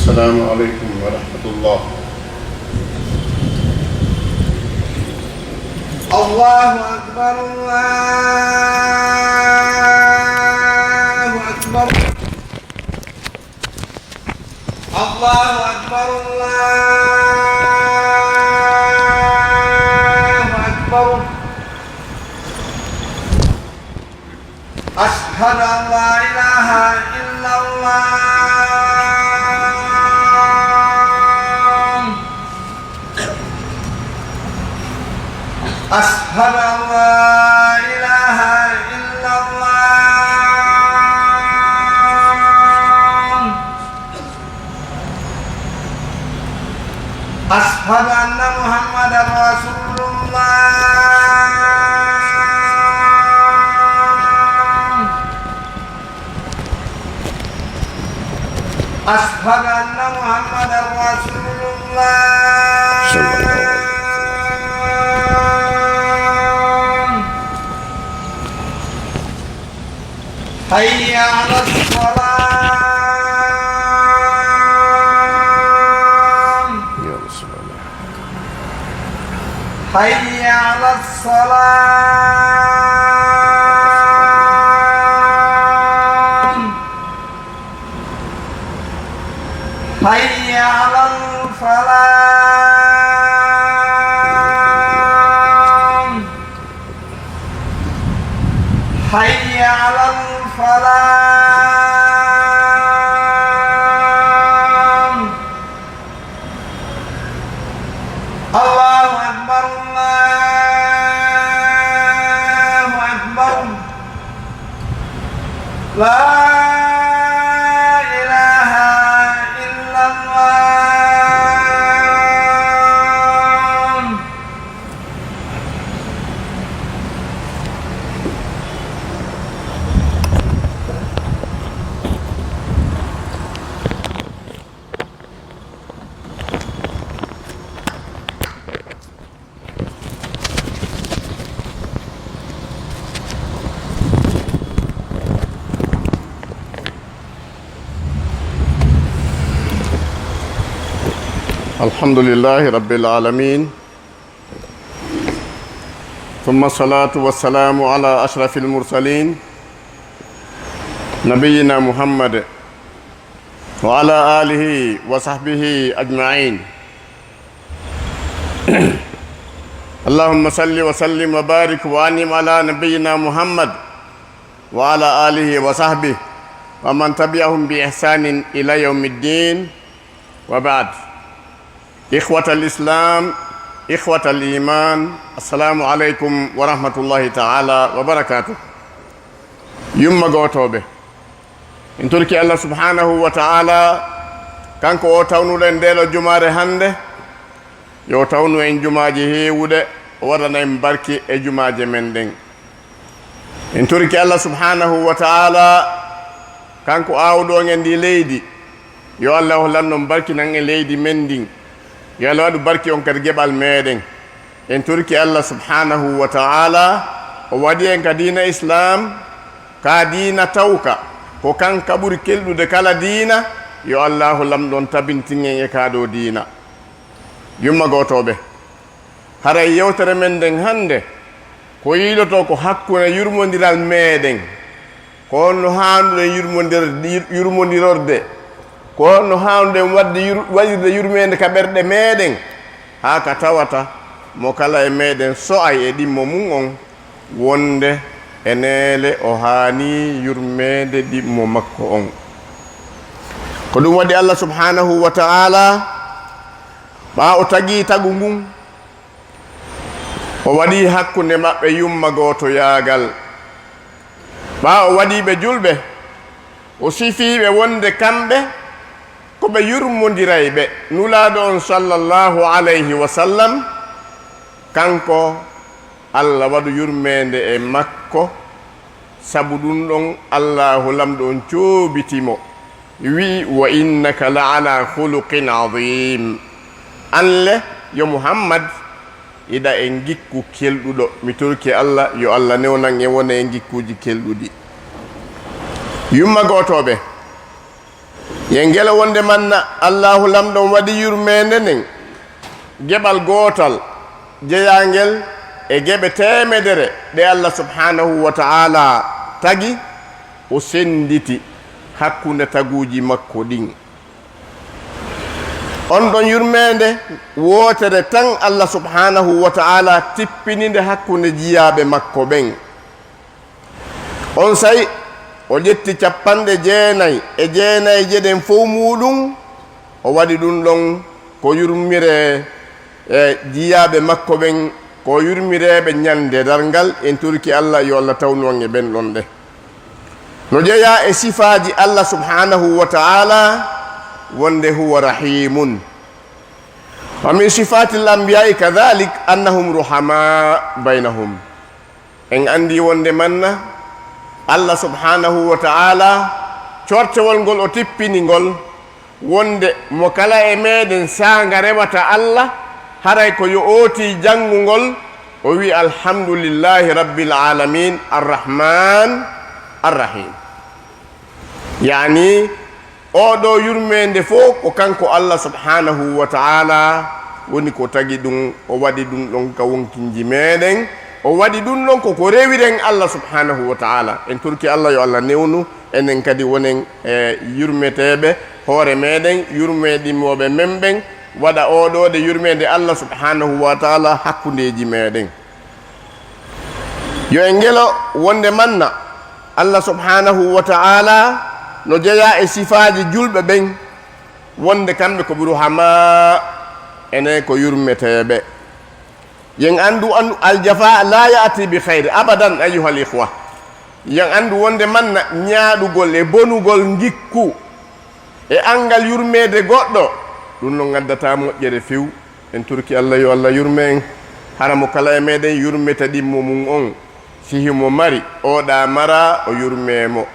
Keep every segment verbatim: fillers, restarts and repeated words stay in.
السلام عليكم ورحمة الله. الله أكبر، الله أكبر. الله أكبر، الله أكبر. أشهد أن لا إله إلا الله. أشهد أن لا إله إلا الله. أشهد أن محمدا رسول الله. أشهد أن محمدا رسول الله. صلى الله عليه وسلم. حي على الصلاة. يا رسول الله. حي على الصلاة. حي على الفلاح. حي على الفلاح. الله أكبر، الله أكبر. لا إله إلا الله. الحمد لله رب العالمين. ثم الصلاة والسلام على أشرف المرسلين نبينا محمد وعلى آله وصحبه أجمعين. اللهم صل وسلم وبارك وأنعم على نبينا محمد وعلى آله وصحبه ومن تبعهم بإحسان إلى يوم الدين. وبعد. إخوة الإسلام، إخوة الإيمان، السلام عليكم ورحمة الله تعالى وبركاته. Yumma gootooɓe, en torki Allah subhanahu wa ta'ala, kanko o tawnuɗen ndeeɗo jumaare hannde, yo tawnu en jumaaji heewuɗe, o waɗana en barki e jumaaje men ɗen. En torki Allah subhanahu wa ta'ala, kanko aawɗo on e ndi leydi, yo Allah o lannon barki nan e leydi men ndin, yo Allah waɗu barki on kadi geɓal meɗen. En torki Allah subhanahu wa ta'ala, o waɗi en ka diina Islam, ka diina tawka, ko kanka ɓuri kelɗude kala diina, yo Allahu lamɗo on tabintin en e ka ɗo diina. Yumma gootooɓe, haray yewtere men nden hannde, ko yiiloto ko hakkunde yurmondiral meɗen. Ko honno haanduɗen yurmondir-, yur-, yurmondirorde? Ko honno haanduɗen waɗde yur-, waɗirde yurmeende ka ɓerɗe meɗen? Haa ka tawata mo kala e meɗen so'ay e ɗimmo mum on, wonde e neele o haani yurmeende ɗimmo makko on. Ko ɗum waɗi Allah subhanahu wa ta'ala, ɓaa o tagi tagu ngun, o waɗi hakkunde maɓɓe yumma gootoyaagal. Ɓaa o waɗi ɓe julɓe, o sifii ɓe wonde kamɓe ko ɓe yurmondirayɓe. Nulaaɗo on sallallahu alayhi wa sallam, kanko Allah waɗu yurmeende e makko, sabu ɗum ɗon Allahu lamɗo on coobiti mo, wi'i, "Wa innaka la ala khuluqin azim." An le, yo Muhammad, iɗa e ngikku kelɗuɗo. Mi torki Allah, yo Allah newnan en wona e ngikkuuji kelɗuɗi. Yumma gootooɓe, E ngelo wonde manna Allaahu Lamɗo on waɗi yurmeende nden geɓal gootal jeyaangel e geɓe teemedere ɗe Allah subhaanahu wa ta'ala tagi, o sennditi hakkunde taguuji makko ɗin. On ɗon yurmeende wootere tan Allah subhaanahu wa ta'ala tippini nde hakkunde jiyaaɓe makko ɓen. Onsay o ƴetti cappanɗe jeenay e jeenayje ɗen fow muuɗum, o waɗi ɗum ɗon ko yurmire e jiyaaɓe makko ɓen, ko yurmireeɓe ñande darngal. En torki Allah yo Allah tawnu on e ɓen ɗon ɗe. No jeyaa e sifaaji Allah subhaanahu wa ta'ala wonde huwa rahimun. Wa min sifaatil anbiyaa'i kadhalik annahum ruhamaa baynahum. En anndi wonde manna Allah subhaanahu wa ta'ala cortewol ngol o tippini ngol wonde mo kala e meɗen saanga rewata Allah, haray ko yo ooti janngungol, o wi, "Alhamdulillahi Rabbil Alamin, Arrahman, Arrahim." Yaani, oo ɗoo yurmeende fof ko kanko Allah subhaanahu wa ta'ala woni ko tagi ɗum, o waɗi ɗum ɗon ka wonkinji meɗen, o waɗi ɗum ɗon ko ko rewiren Allah subhaanahu wa ta'ala. En torki Allah yo Allah newnu enen kadi wonen e yurmeteeɓe hoore meɗen, yurmeɗimooɓe men ɓen, waɗa oo ɗoo ɗe yurmeende Allah subhaanahu wa ta'ala hakkundeeji meɗen. Yo en ngelo wonde manna Allah subhaanahu wa ta'ala no jeyaa e sifaaji julɓe ɓen, wonde kamɓe ko ɓe ruhamaa, enen ko yurmeteeɓe. Yen anndu, anndu, aljafa la ya'ti bi khayri abadan, ayyuhal ikhwa. Yen anndu wonde manna ñaaɗugol e bonugol ngikku e anngal yurmeede goɗɗo, ɗum no ngaddataa moƴƴere few. En torki Allah yo Allah yurme en. Hara mo kala e meɗen yurmeta ɗimmo mum on, si himo mari, oɗa mara, o yurme mo.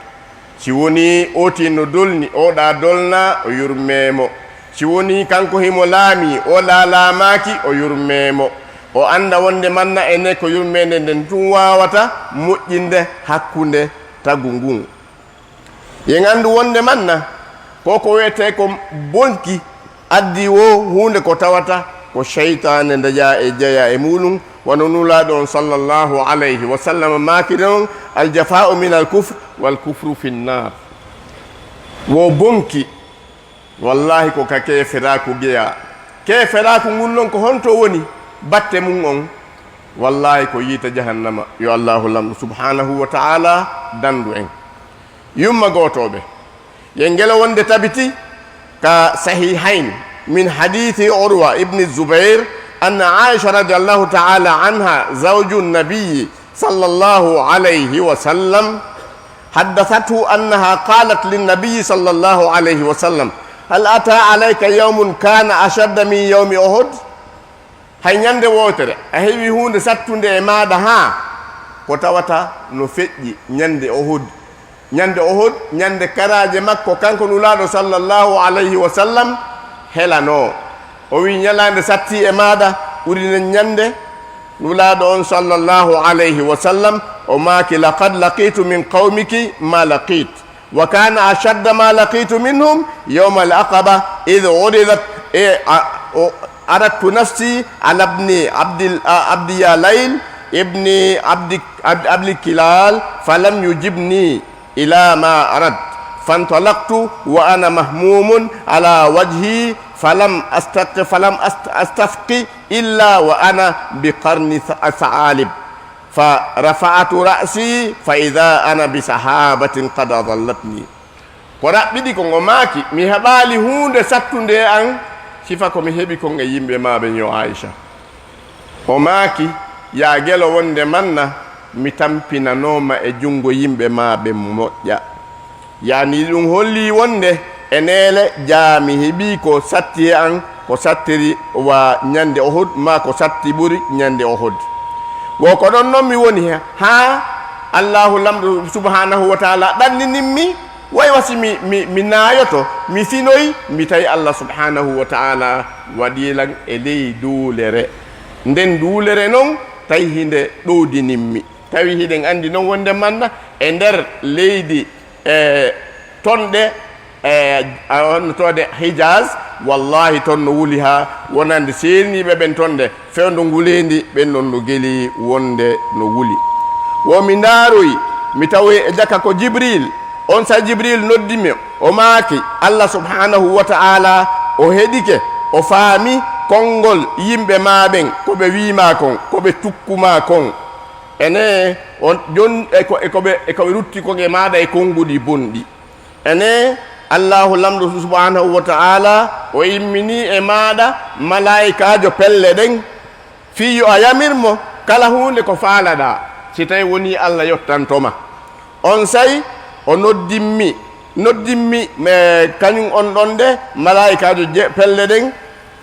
Si wonii ootin no dolni, oɗa dolna, o yurme mo. Si wonii kanko himo laamii, oɗa laamaaki, o yurme mo. O annda wonde manna ene ko yurmeende nden tun waawata moƴƴinde hakkunde tagu ngun. Yen anndu wonde manna ko ko wi'etee ko bonki addi wo huunde ko tawata ko seytaane nde jeyaa e, jeyaa e muuɗum, wano Nulaaɗo on sallallahu alayhi wa sallam maakiri on, "Aljafaa'u min al kufr, wal kufru fin naar." Wo bonki, wallaahi, ko ka keeferaaku jeyaa. Keeferaaku ngun non ko honto woni batte mum on? Wallaahi, ko yiite jahannama. Yo Allaahu Lamɗo subhaanahu wa ta'ala dandu en. Yumma gootooɓe, yen ngelo wonde tabiti ka Sahihayn min hadithi Urwa ibn Zubair anna Aisha radiyallahu ta'ala anha zawju nabiyyi sallallahu alayhi wa sallam haddathathu annaha qalat lin nabiyyi sallallahu alayhi wa sallam, "Hal ata alayka yawmun kana ashadda min yawmi Uhud?" Hay ñande wootere a heɓi huunde sattunde e maaɗa haa ko tawata no feƴƴi ñande Uhud. Ñande Uhud, ñande karaaje makko kanko Nulaaɗo sallallahu alayhi wa sallam helanoo. O wi'i, ñalaande satti e maaɗa ɓuri nden ñande? Nulaaɗo on sallallahu alayhi wa sallam o maaki, "Laqad laqitu min qawmiki ma laqit." وكان أشد ما لقيت منهم يوم العقبة إذ عرضت، إيه، ع-، عرضت نفسي على ابن عبد ال-، آه، عبد ياليل ابن عبد، عبد، عبد الكلال فلم يجبني إلى ما أردت، فانطلقت وأنا مهموم على وجهي فلم أستق-، فلم أست-، أستفق إلا وأنا بقرن ث-، ثعالب. فرفعت رأسي فإذا أنا بسحابة قد أظلتني. Ko raɓɓiɗi kon, o maaki, mi heɓaali huunde sattunde e an, sifa ko mi heɓi kon e yimɓe maa ɓen, yo Aisha. O maaki, yaa gelo, wonde manna mi tampinanooma e junngo yimɓe maa ɓen moƴƴa. Yaani ɗum holli wonde e neele jaa mi heɓii ko satti e an, ko sattiri wa ñande Uhud, maa ko satti ɓuri ñande Uhud. Wo ko ɗon non mi woni he, haa Allaahu Lamɗo subhaanahu wa ta'ala ɗanninin mi, way wa si mi, mi, mi naayoto, mi finoy, mi tawi Allah subhaanahu wa ta'ala waɗii lan e ley duulere. Nden duulere non tawi hinde ɗowdinin mi. Tawi hiɗen anndi non wonde manna e nder leydi e tonɗe e, a, on toode Hijaz, wallahi, ton no wuli haa wonande seeniiɓe ɓen ton de, fewndo nguleendi, ɓen non no geli wonde no wuli. Wo mi ndaaroyi, mi tawoyi e jaka ko Jibril. On sa Jibril noddi mi, o maaki, Allah subhanahu wa ta'ala o heɗike, o faami konngol yimɓe maa ɓen, ko ɓe wi'i maa kon, ko ɓe tukku maa kon. Ene, on, jon, e ko, e ko ɓe, e ko ɓe rutti kon e maaɗa e konnguɗi bonɗi. Ene, Allahu Lamɗo subhanahu wa ta'ala o immini e maaɗa malaa'ikaajo pelle ɗen, fii yo a yamir mo kala huunde ko faalaɗaa, si tawi wonii Allah yottanto ma. Onsay o noddimmi, noddimmi, e, kañum on ɗon de malaa'ikaajo je-, pelle ɗen,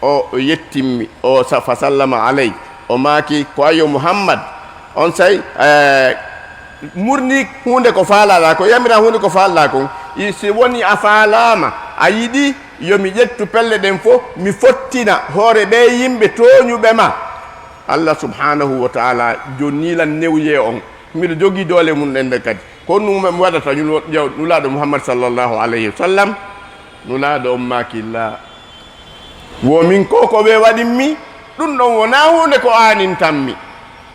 o yettimmi, o sa-, fa sallama alay, o maaki ko, "Ayo Muhammad, on say, eh, murni huunde ko faalaɗaa, ko yamira huunde ko faalaɗaa kon. I, si woni a faalaama, a yiɗi yo mi ƴettu pelle ɗen fof, mi fottina hoore ɓee yimɓe tooñuɓe ma." Allah subhanahu wa ta'ala jonnii lan newye on. Miɗo jogii doole mum ɗen ɗe kadi. Ko honɗum mi waɗata ñul-, ƴeew-, Nulaaɗo Muhammad sallallahu alayhi wa sallam? Nulaaɗo on maaki, "Laa. Wo min ko, ko ɓe waɗimmi, ɗum ɗon wonaa huunde ko aanintammi.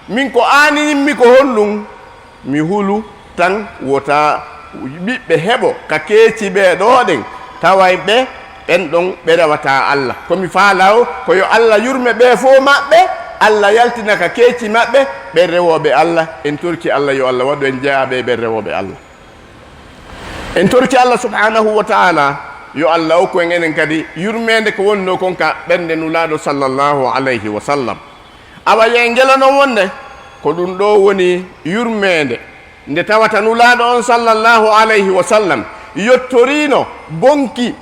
Min ko aaninimmi ko honɗum? Mi hulu tan wota ɓiɓɓe heɓo ka keeci ɓee ɗoo ɗen, taway ɓe ɓen ɗon ɓe rewataa Allah. Ko mi faalaa o, ko yo Allah yurme ɓee fof maɓɓe, Allah yaltina ka keeci maɓɓe ɓen rewooɓe Allah. En torki Allah yo Allah waɗu en jeyaaɓe e ɓen rewooɓe Allah." En torki Allah subhanahu wa ta'ala yo Allah okku en enen kadi yurmeende ko wonnoo kon ka ɓernde Nulaaɗo sallallahu alayhi wa sallam. Awa, yo en ngelo non wonde ko ɗum ɗoo woni yurmeende nde tawata Nulaaɗo on sallallahu alayhi wa sallam yottoriino bonki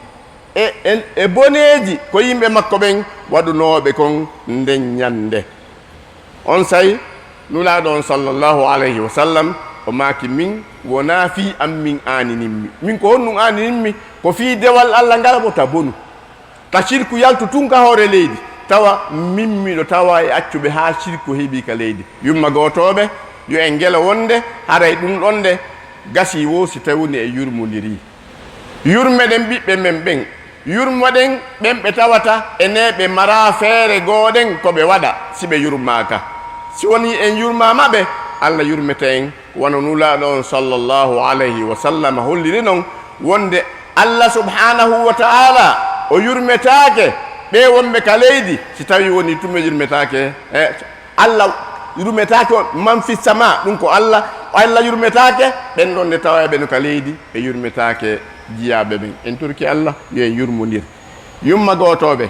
e, e, e boneeji ko yimɓe makko ɓen waɗunooɓe kon nden ñannde. Onsay Nulaaɗo on sallallahu alayhi wa sallam o maaki, "Min wonaa fii an min aaninimmi. Min ko honɗum aaninimmi? Ko fii dewal Allah ngal mo ta bonu, ta sirku yaltu tun ka hoore leydi, tawa min miɗo tawa e accuɓe haa sirku heɓi ka leydi." Yumma gootooɓe, yo en ngelo wonde haray ɗum ɗon de gasii wo si tawi woni en yurmondirii. Yurmeɗen ɓiɓɓe men ɓen, yurmoɗen ɓen ɓe tawata e neeɓe maraa feere gooɗen ko ɓe waɗa si ɓe yurmaaka. Si wonii en yurmaama ɓe, Allah yurmete en, wano Nulaaɗo on sallallahu alayhi wa sallam holliri non wonde Allah subhanahu wa ta'ala o yurmetaake ɓe wonɓe ka leydi si tawi woni tun ɓe yurmetaake. E, Allah yurmetaake on, man fis sama, ɗum ko Allah. Allah yurmetaake ɓen ɗon nde tawa ɓe no ka leydi, ɓe yurmetaake jiyaaɓe ɓen. En torki Allah yo en yurmondir. Yumma gootooɓe,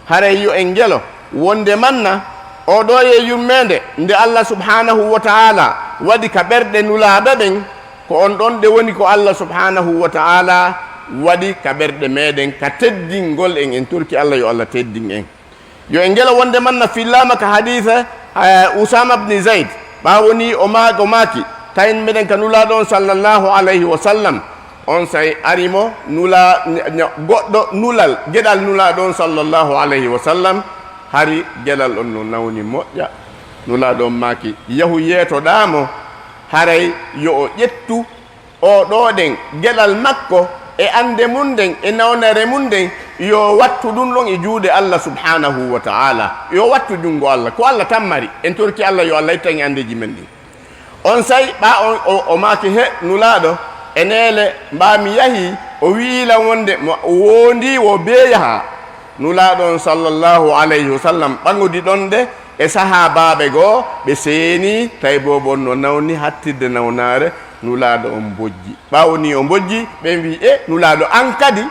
haray yo en ngelo wonde manna o ɗoo ye yurmeende nde Allah subhanahu wa ta'ala waɗi ka ɓerɗe Nulaaɓe ɓen, ko on ɗon ɗe woni ko Allah subhanahu wa ta'ala waɗi ka ɓerɗe meɗen ka teddingol en. En torki Allah yo Allah teddin en. Yo en ngelo wonde manna fillaama ka hadiisa, eh, Usaama bni Zayd, ɓaawo ni o maa-, o maaki, tawi meɗen ka Nulaaɗo on sallallahu alayhi wa sallam, onsay ari mo nula-, nya-, nya-, goɗɗo nulal, geɗal Nulaaɗo on sallallahu alayhi wa sallam, hari geɗal on no nawni moƴƴa. Nulaaɗo on maaki, "Yahu yeetoɗaa mo, haray yo o ƴettu o ɗoo ɗen geɗal makko e annde mum nden e nawnere mum nden, yo wattu ɗum ɗon e juuɗe Allah subhanahu wa ta'ala, yo wattu junngo Allah, ko Allah tan mari." En torki Allah yo Allah ittan e anndeeji men ɗin. Onsay ɓa o, o, o maaki, "He Nulaaɗo, e neele mba mi yahi, o wi'i lan wonde mo woondii wo bee yaha." Nulaaɗo on sallallahu alayhi wa sallam ɓaŋodi ɗon de e sahaabaaɓe goo, ɓe seeni, tawi boobo on no nawni hattirde nawnaare, Nulaaɗo on mbojji. Ɓaawo ni o mbojji, ɓen wi'i, "E Nulaaɗo, an kadi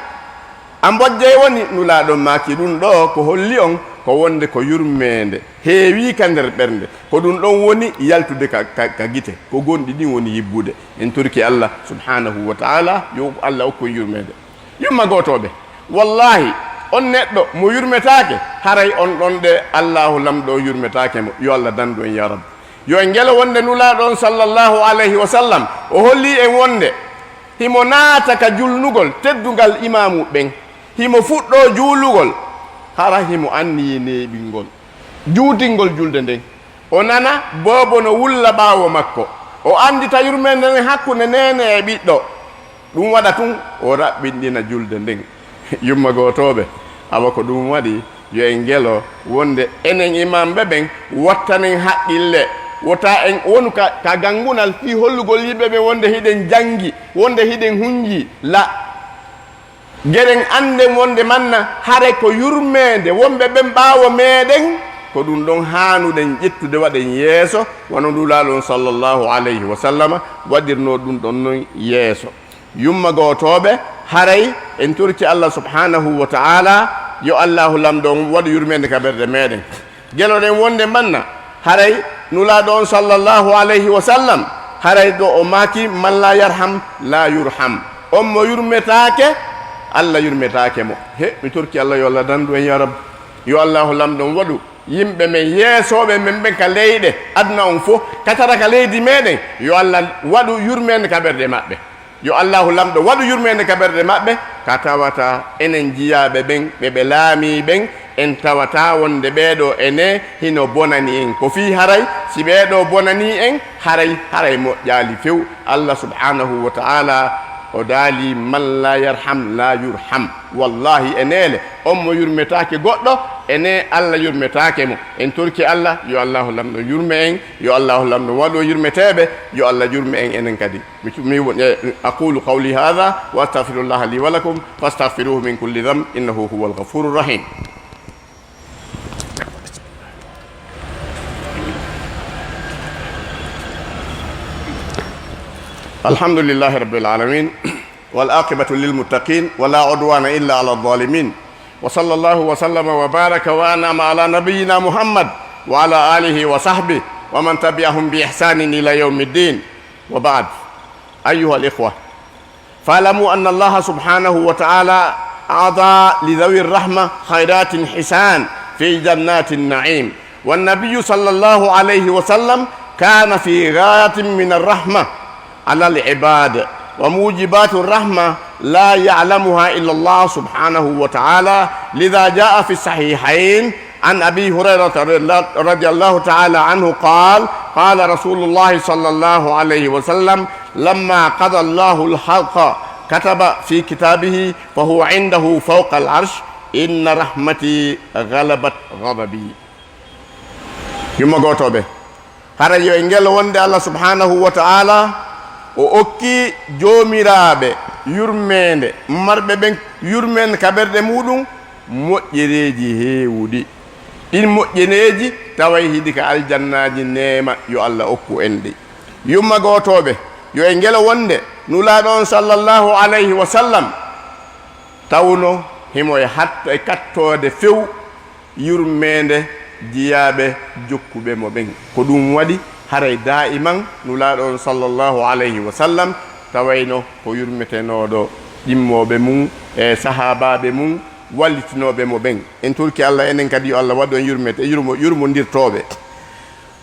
a mbojjay woni?" Nulaaɗo on maaki, "Ɗum ɗoo ko holli on ko wonde ko yurmeende heewii ka nder ɓernde, ko ɗum ɗon woni yaltude ka, ka, ka gite, ko gonɗi ɗin woni yibbude." En torki Allah subhanahu wa ta'ala, yo Allah okku en yurmeende. Yumma gootooɓe, wallaahi, on neɗɗo mo yurmetaake, haray on ɗon ɗe Allaahu Lamɗo on yurmetaake mo. Yo Allah dandu en, yaa Rabbi. Yo en ngelo wonde Nulaaɗo on, sallallahu alayhi wa sallam, o hollii en wonde himo naata ka julnugol teddungal imaamu ɓen, himo fuɗɗoo juulugol, hara himo anniyii neeɓingol, juutingol julde nden. O nana boobo no wulla ɓaawo makko. O anndita yurmeende nden hakkunde neene e ɓiɗɗo. Ɗum waɗa tun, o raɓɓinɗina julde nden. Yumma gootooɓe, awa ko ɗum waɗi, yo en ngelo wonde enen imaamɓe ɓen, wattanen haqqille, wota en wonu ka, ka ganngunal fii hollugol yimɓe ɓen wonde hiɗen janngi, wonde hiɗen hunji. La, geren annden wonde manna, haray ko yurmeende wonɓe ɓen ɓaawo meɗen, ko ɗum ɗon haanuɗen ƴettude waɗen yeeso, wano Nulaaɗo on sallallahu alayhi wa sallama waɗirnoo ɗum ɗon non yeeso. Yumma gootooɓe, haray en torki Allah subhanahu wa ta'ala, yo Allahu Lamɗo on waɗu yurmeende ka ɓerɗe meɗen. Geloɗen wonde manna, haray Nulaaɗo on sallallahu alayhi wa sallam, haray ɗo o maaki, "Man la yarham, la yurham." On mo yurmetaake, Allah yurmetaake mo. He, mi torki Allah yo Allah dandu en, ya Rabbi. Yo Allahu Lamɗo on waɗu yimɓe men yeesooɓe men ɓen ka leyɗe aduna on fof, katara ka leydi meɗen, yo Allah waɗu yurmeende ka ɓerɗe maɓɓe. Yo Allahu Lamɗo waɗu yurmeende ka ɓerɗe maɓɓe, ka tawata enen jiyaaɓe ɓen, ɓe ɓe laamii ɓen, en tawata wonde ɓeeɗo ene hino bonani en. Ko fii haray, si ɓeeɗo bonanii en, haray, haray moƴƴaali few. Allah subhanahu wa ta'ala o daali, "Man la yarham, la yurham." Wallahi, e neele, on mo yurmetaake goɗɗo, e ne Allah yurmetaake mo. En torki Allah, yo Allahu Lamɗo yurme en, yo Allahu Lamɗo waɗu yurmeteeɓe, yo Allah yurme en enen kadi. Mi cu-, mi won-, eh, أقول قولي هذا وأستغفر الله لي ولكم فاستغفروه من كل ذنب إنه هو الغفور الرحيم. الحمد لله رب العالمين، والعاقبة للمتقين، ولا عدوان إلا على الظالمين، وصلى الله وسلم وبارك وأنعم على نبينا محمد وعلى آله وصحبه ومن تبعهم بإحسان إلى يوم الدين. وبعد، أيها الإخوة، فاعلموا أن الله سبحانه وتعالى أعطى لذوي الرحمة خيرات حسان في جنات النعيم، والنبي صلى الله عليه وسلم كان في غاية من الرحمة على العباد، وموجبات الرحمة لا يعلمها إلا الله سبحانه وتعالى. لذا جاء في الصحيحين عن أبي هريرة رضي الله تعالى عنه قال: قال رسول الله صلى الله عليه وسلم: لما قضى الله الخلق كتب في كتابه فهو عنده فوق العرش: إن رحمتي غلبت غضبي. Yumma gootooɓe, hara yo e ngel wonde Allah subhanahu wa ta'ala o okki joomiraaɓe yurmeende, marɓe ɓen yurmeende ka ɓerɗe muɗum, moƴƴereeji heewuɗi. Ɗin moƴƴereeji taway hiɗi ka aljannaaji neema, yo Allah okku en ɗi. Yumma gootooɓe, yo e ngelo wonde Nulaaɗo on sallallahu alayhi wa sallam tawno himo e hatto-, e kattoode few yurmeende jiyaaɓe jokkuɓe mo ɓen. Ko ɗum waɗi haray daa'iman Nulaaɗo on sallallahu alayhi wa sallam tawayno ko yurmetenooɗo ɗimmooɓe mum e sahaabaaɓe mum wallitinooɓe mo ɓen. En torki Allah enen kadi yo Allah waɗu en yurmete-, yurmo-, yurmondirtooɓe.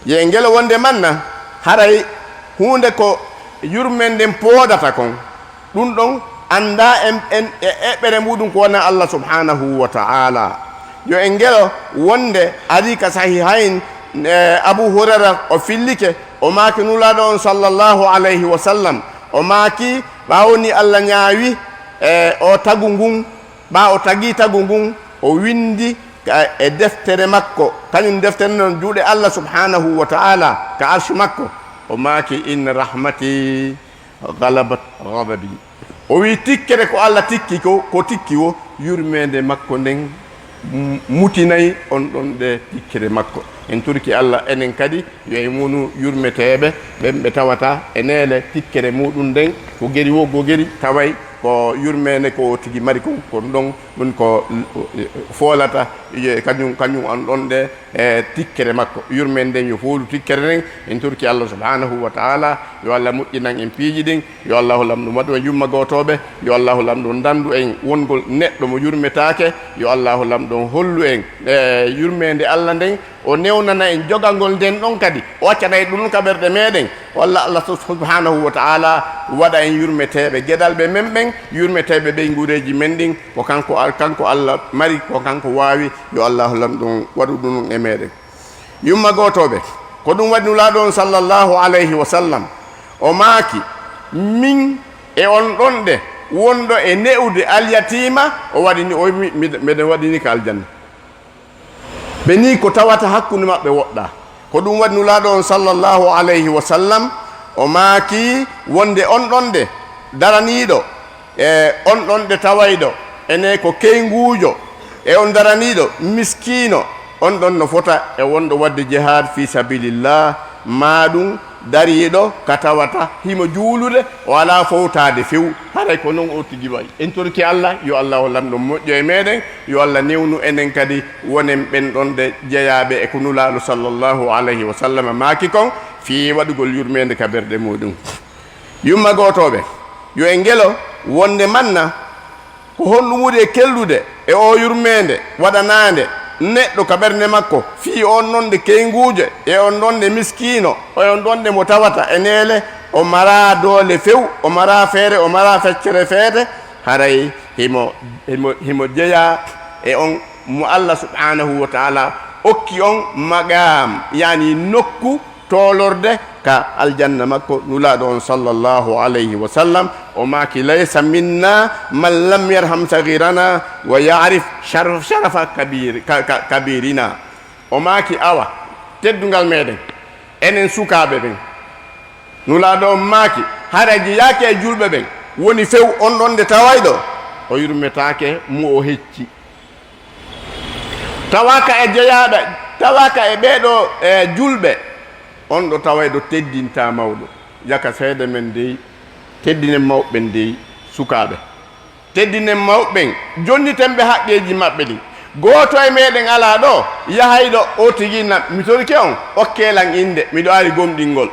Yo e ngelo wonde manna, haray huunde ko yurmende nden pooɗata kon, ɗum ɗon anndaa en, en e eɓɓere muɗum ko wona Allah subhanahu wa ta'ala. Yo e ngelo wonde ari ka sahihayn, e, Abu Hurayra o fillike, o maaki Nulaaɗo on sallallahu alayhi wa sallam, o maaki, ɓaawo ni Allah ñaawi, e, o tagu ngun, ɓaa o tagii tagu ngun, o windi ka, e deftere makko, kañum deftere non juuɗe Allah subhanahu wa ta'ala ka arshi makko, o maaki: "Inna rahmati ghalabat ghadabi." O wi tikkere ko Allah tikki ko, ko tikki wo, yurmeende makko nden m-, mutinay on ɗon ɗe tikkere makko. En torki Allah enen kadi yo en wonu yurmeteeɓe, ɓen ɓe tawata e neele tikkere muɗum nden, ko geri wo, ko geri taway ko yurmeende ko o tigi mari kon, kon ɗon ɗum ko foolata, e kañum, kañum on ɗon ɗe, e tikkere makko. Yurmeende nden yo foolu tikkere nden. En torki Allah subhanahu wa ta'ala, yo Allah moƴƴinan en piiji ɗin, yo Allahu Lamɗo waɗu en yumma gootooɓe, yo Allahu Lamɗo dandu en wongol neɗɗo mo yurmetaake, yo Allahu Lamɗo hollu en, e, yurmeende Allah nden, o newnana en jogangol nden ɗon kadi, o accana en ɗum ka ɓerɗe meɗen, walla Allah subhanahu wa ta'ala waɗa en yurmeteeɓe geɗalɓe men ɓen, yurmeteeɓe ɓeynguureeji men ɗin, ko kanko Al-, kanko Allah mari, ko kanko waawi, yo Allahu Lamɗo waɗu ɗum e meɗen. Yumma gootooɓe, ko ɗum waɗi Nulaaɗo on sallallahu alayhi wa sallam, o maaki, min E on ɗon de wonɗo e ne'ude alyatiima, o waɗini, o wi, "Mi, miɗa, miɗa waɗini ka aljanna." Ɓe ni ko tawata hakkunde maɓɓe woɗɗaa. Ko ɗum waɗi Nulaaɗo on sallallahu alayhi wa sallam, o maaki wonde on ɗon de daraniiɗo, e on ɗon de tawayɗo ene ko keynguujo, e on daraniiɗo miskiino, on ɗon no fota e wonɗo waɗde jihaad fi sabilillah, maa ɗum dariiɗo ka tawata himo juulude, o alaa fowtaade few. Haray ko non o tigi wayi. En torki Allah, yo Allah o lamɗo moƴƴo e meɗen, yo Allah newnu enen kadi wonen ɓen ɗon de jeyaaɓe e ko Nulaaɗo sallallahu alayhi wa sallam maaki kon fii waɗugol yurmeende ka ɓerɗe muɗum. Yumma gootooɓe, yo en ngelo wonde manna ko honɗum woni e kellude e oo yurmeende waɗanaande neɗɗo ka ɓernde makko, fii on ɗon de keynguujo, e on ɗon de miskiino, e on ɗon de mo tawata e neele, o maraa doole few, o maraa feere, o maraa feccere feete, haray himo, himo, himo jeyaa e on mo Allah subhanahu wa ta'ala okki on maqaam, yani nokku toolorde ka aljanna makko. Nulaaɗo on sallallahu alayhi wa sallam, o maaki, "Laysa minna man lam yarham saghirana wa ya'rif shar-, sharafa kabir-, ka-, ka-, kabirina." O maaki, "Awa, teddungal meɗen, enen sukaaɓe ɓen." Nulaaɗo on maaki, "Hara jeyaaki e julɓe ɓen, woni few on ɗon de tawayɗo, o yurmetaake mo o hecci." Tawaaka e jeyaaɓe, tawaaka e ɓeeɗo, e julɓe, on ɗo tawayɗo teddintaa mawɗo. Yaka seede men dey, teddinen mawɓe ɓen dey, sukaaɓe. Teddinen mawɓe ɓen, jonniten ɓe haqqeeji maɓɓe ɗin. Gooto e meɗen alaa ɗo, yahayɗo o tigi na, mi torike on, okkee lan innde, miɗo ari gomɗingol.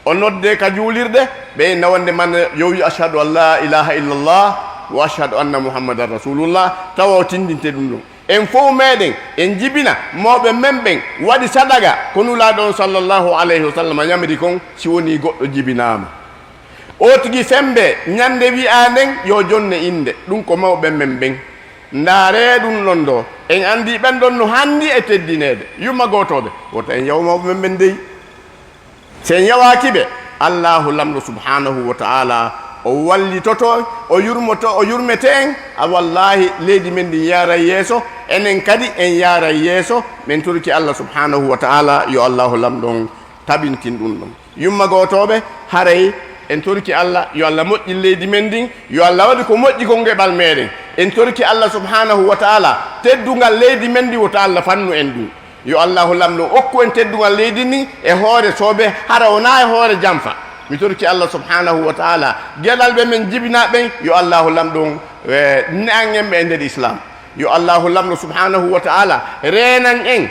O nodde ka juulirde, ɓe inna wonde man yo wi, "Ashhadu an la ilaha illallah wa ashhadu anna Muhammadan rasulullah," tawa o tindinte ɗum ɗum. En fow meɗen, en jibina mawɓe men ɓen waɗi sadaga, ko Nulaaɗo on sallallahu alayhi wa sallam yamiri kon, si woni goɗɗo jibinaama. O tigi sembe ñande wi'a nden, yo jonne innde, ɗum ko mawɓe men ɓen. Ndaaree ɗum ɗon ɗo, en anndi ɓen ɗon no hanndi e teddineede. Yumma gootooɓe, wota en yaw mawɓe men ɓen dey. Si en yawaaki ɓe, Allaahu Lamɗo Subhaanahu wa Ta'aalaa, o wallitoto, o yurmoto, o yurmete en. A wallaahi, leydi men ndin yaaray yeeso, enen kadi en yaaray yeeso. Min torki Allah Subhaanahu wa Ta'aalaa, yo Allaahu Lamɗo on tabintin ɗum ɗon. Yumma gootooɓe, haray en torki Allah, yo Allah moƴƴin leydi men ndin, yo Allah waɗu ko moƴƴi kon geɓal meɗen. En torki Allah Subhaanahu wa Ta'aalaa, teddungal leydi men ndin, wota Allah fannu en ɗum. Yo Allaahu Lamɗo okku en teddungal leydi ndin e hoore soobe, hara wonaa e hoore janfa. Mi torki Allah Subhaanahu wa Ta'aalaa, geɗalɓe men jibinaa ɓen, yo Allaahu Lamɗo on, eh, ne'an en ɓe e nder Islaam. Yo Allaahu Lamɗo Subhaanahu wa Ta'aalaa reenan en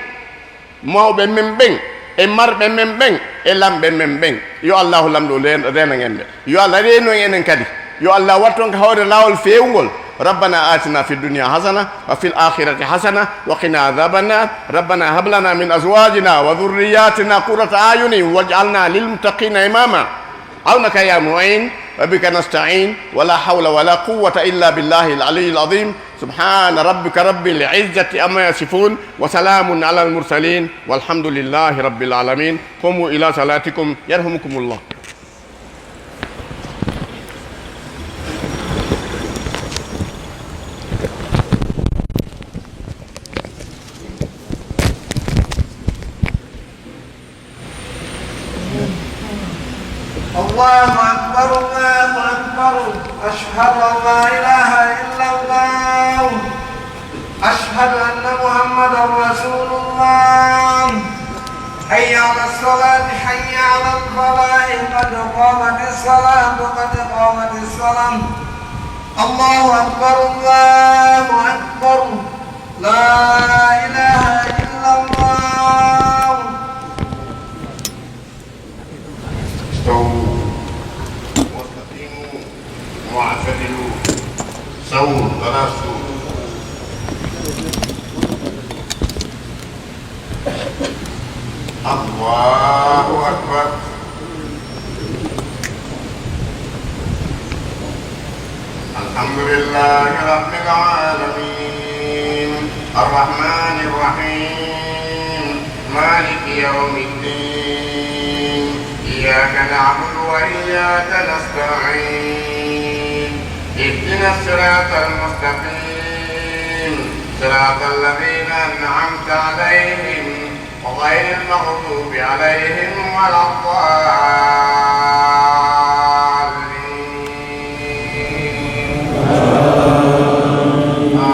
mawɓe men ɓen e marɓe men ɓen e lamɓe men ɓen. Yo Allaahu Lamɗo leen-, reenan en ɓe. Yo Allah reenu en enen kadi. Yo Allah wattu en ka hoore laawol feewungol. ربنا آتنا في الدنيا حسنة وفي الآخرة حسنة وقنا عذاب النار. ربنا هب لنا من أزواجنا وذرياتنا قرة أعين واجعلنا للمتقين إماما. عونك يا معين، وبك نستعين، ولا حول ولا قوة إلا بالله العلي العظيم. سبحان ربك رب العزة عما يصفون، وسلام على المرسلين، والحمد لله رب العالمين. قوموا إلى صلاتكم يرحمكم الله. الله أكبر، الله أكبر. أشهد أن لا إله إلا الله. أشهد أن محمدا رسول الله. حي على الصلاة، حي على الفلاح، قد قامت الصلاة، قد قامت الصلاة. الله أكبر، الله أكبر. لا إله إلا الله. استووا واستقيموا واعتدلوا. استووا ولا تسووا. الله أكبر. الحمد لله رب العالمين. الرحمن الرحيم. مالك يوم الدين. إياك نعبد وإياك نستعين. اهدنا الصراط المستقيم. صراط الذين أنعمت عليهم غير المغضوب عليهم ولا الضالين.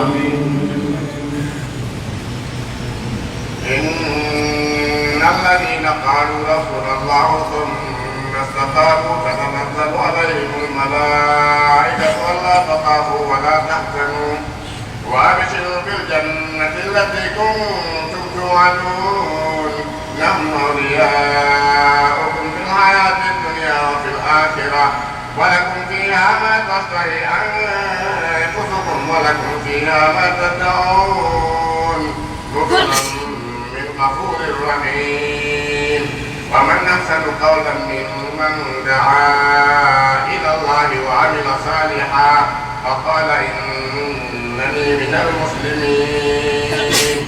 آمين. إن الذين قالوا ربنا الله ثم استقاموا تتنزل عليهم الملائكة ألا تخافوا ولا تحزنوا وأبشروا بالجنة التي كنتم توعدون. نحن أولياؤكم في الحياة الدنيا وفي الآخرة ولكم فيها ما تشتهي أنفسكم ولكم فيها ما تدعون. نزلا من غفور رحيم. ومن أحسن قولا ممن دعا إلى الله وعمل صالحا وقال إنني من المسلمين.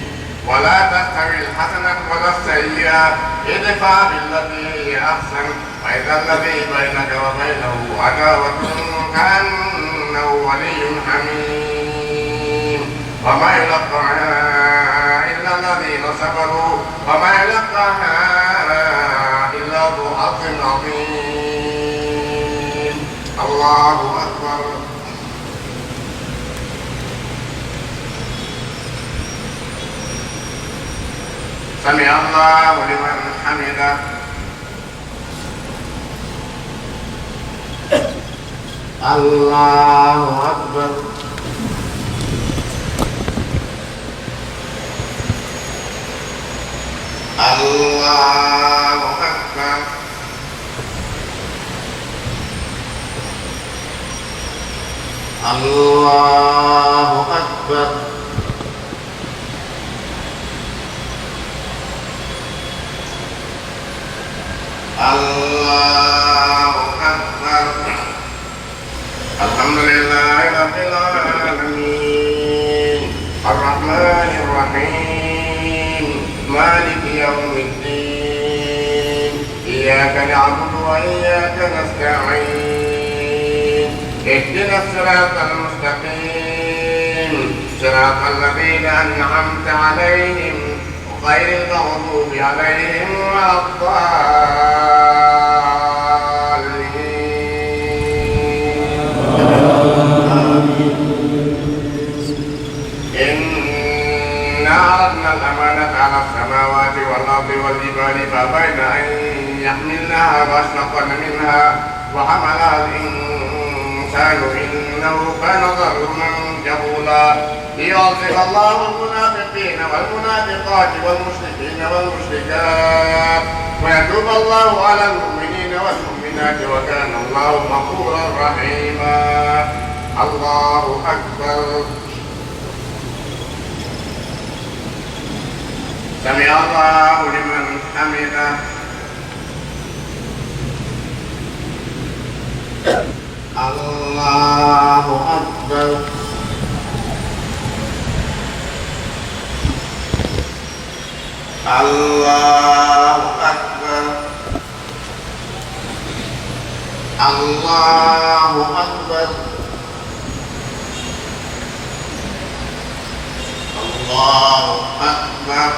ولا تستوي الحسنة ولا السيئة، ادفع بالتي هي أحسن، فإذا الذي بينك وبينه عداوة كأنه ولي حميم. وما يلقاها إلا الذين صبروا وما يلقاها إلا ذو حظ عظيم. الله أكبر. سمع الله لمن حمده. الله أكبر. الله أكبر. الله أكبر. الله أكبر. الحمد لله رب العالمين. الرحمن الرحيم. مالك يوم الدين. إياك نعبد وإياك نستعين. اهدنا الصراط المستقيم. صراط الذين أنعمت عليهم غير المغضوب عليهم ولا الضالين. إنا عرضنا الأمانة على السماوات والأرض والجبال فأبين أن يحملنها وأشفقن منها وحملها الإنسان إنه كان ظلوما جهولا. ليعذب الله المنافقين والمنافقات والمشركين والمشركات ويتوب الله على المؤمنين والمؤمنات وكان الله غفورا رحيما. الله أكبر. سمع الله لمن حمده. الله أكبر. الله أكبر. الله أكبر. الله أكبر.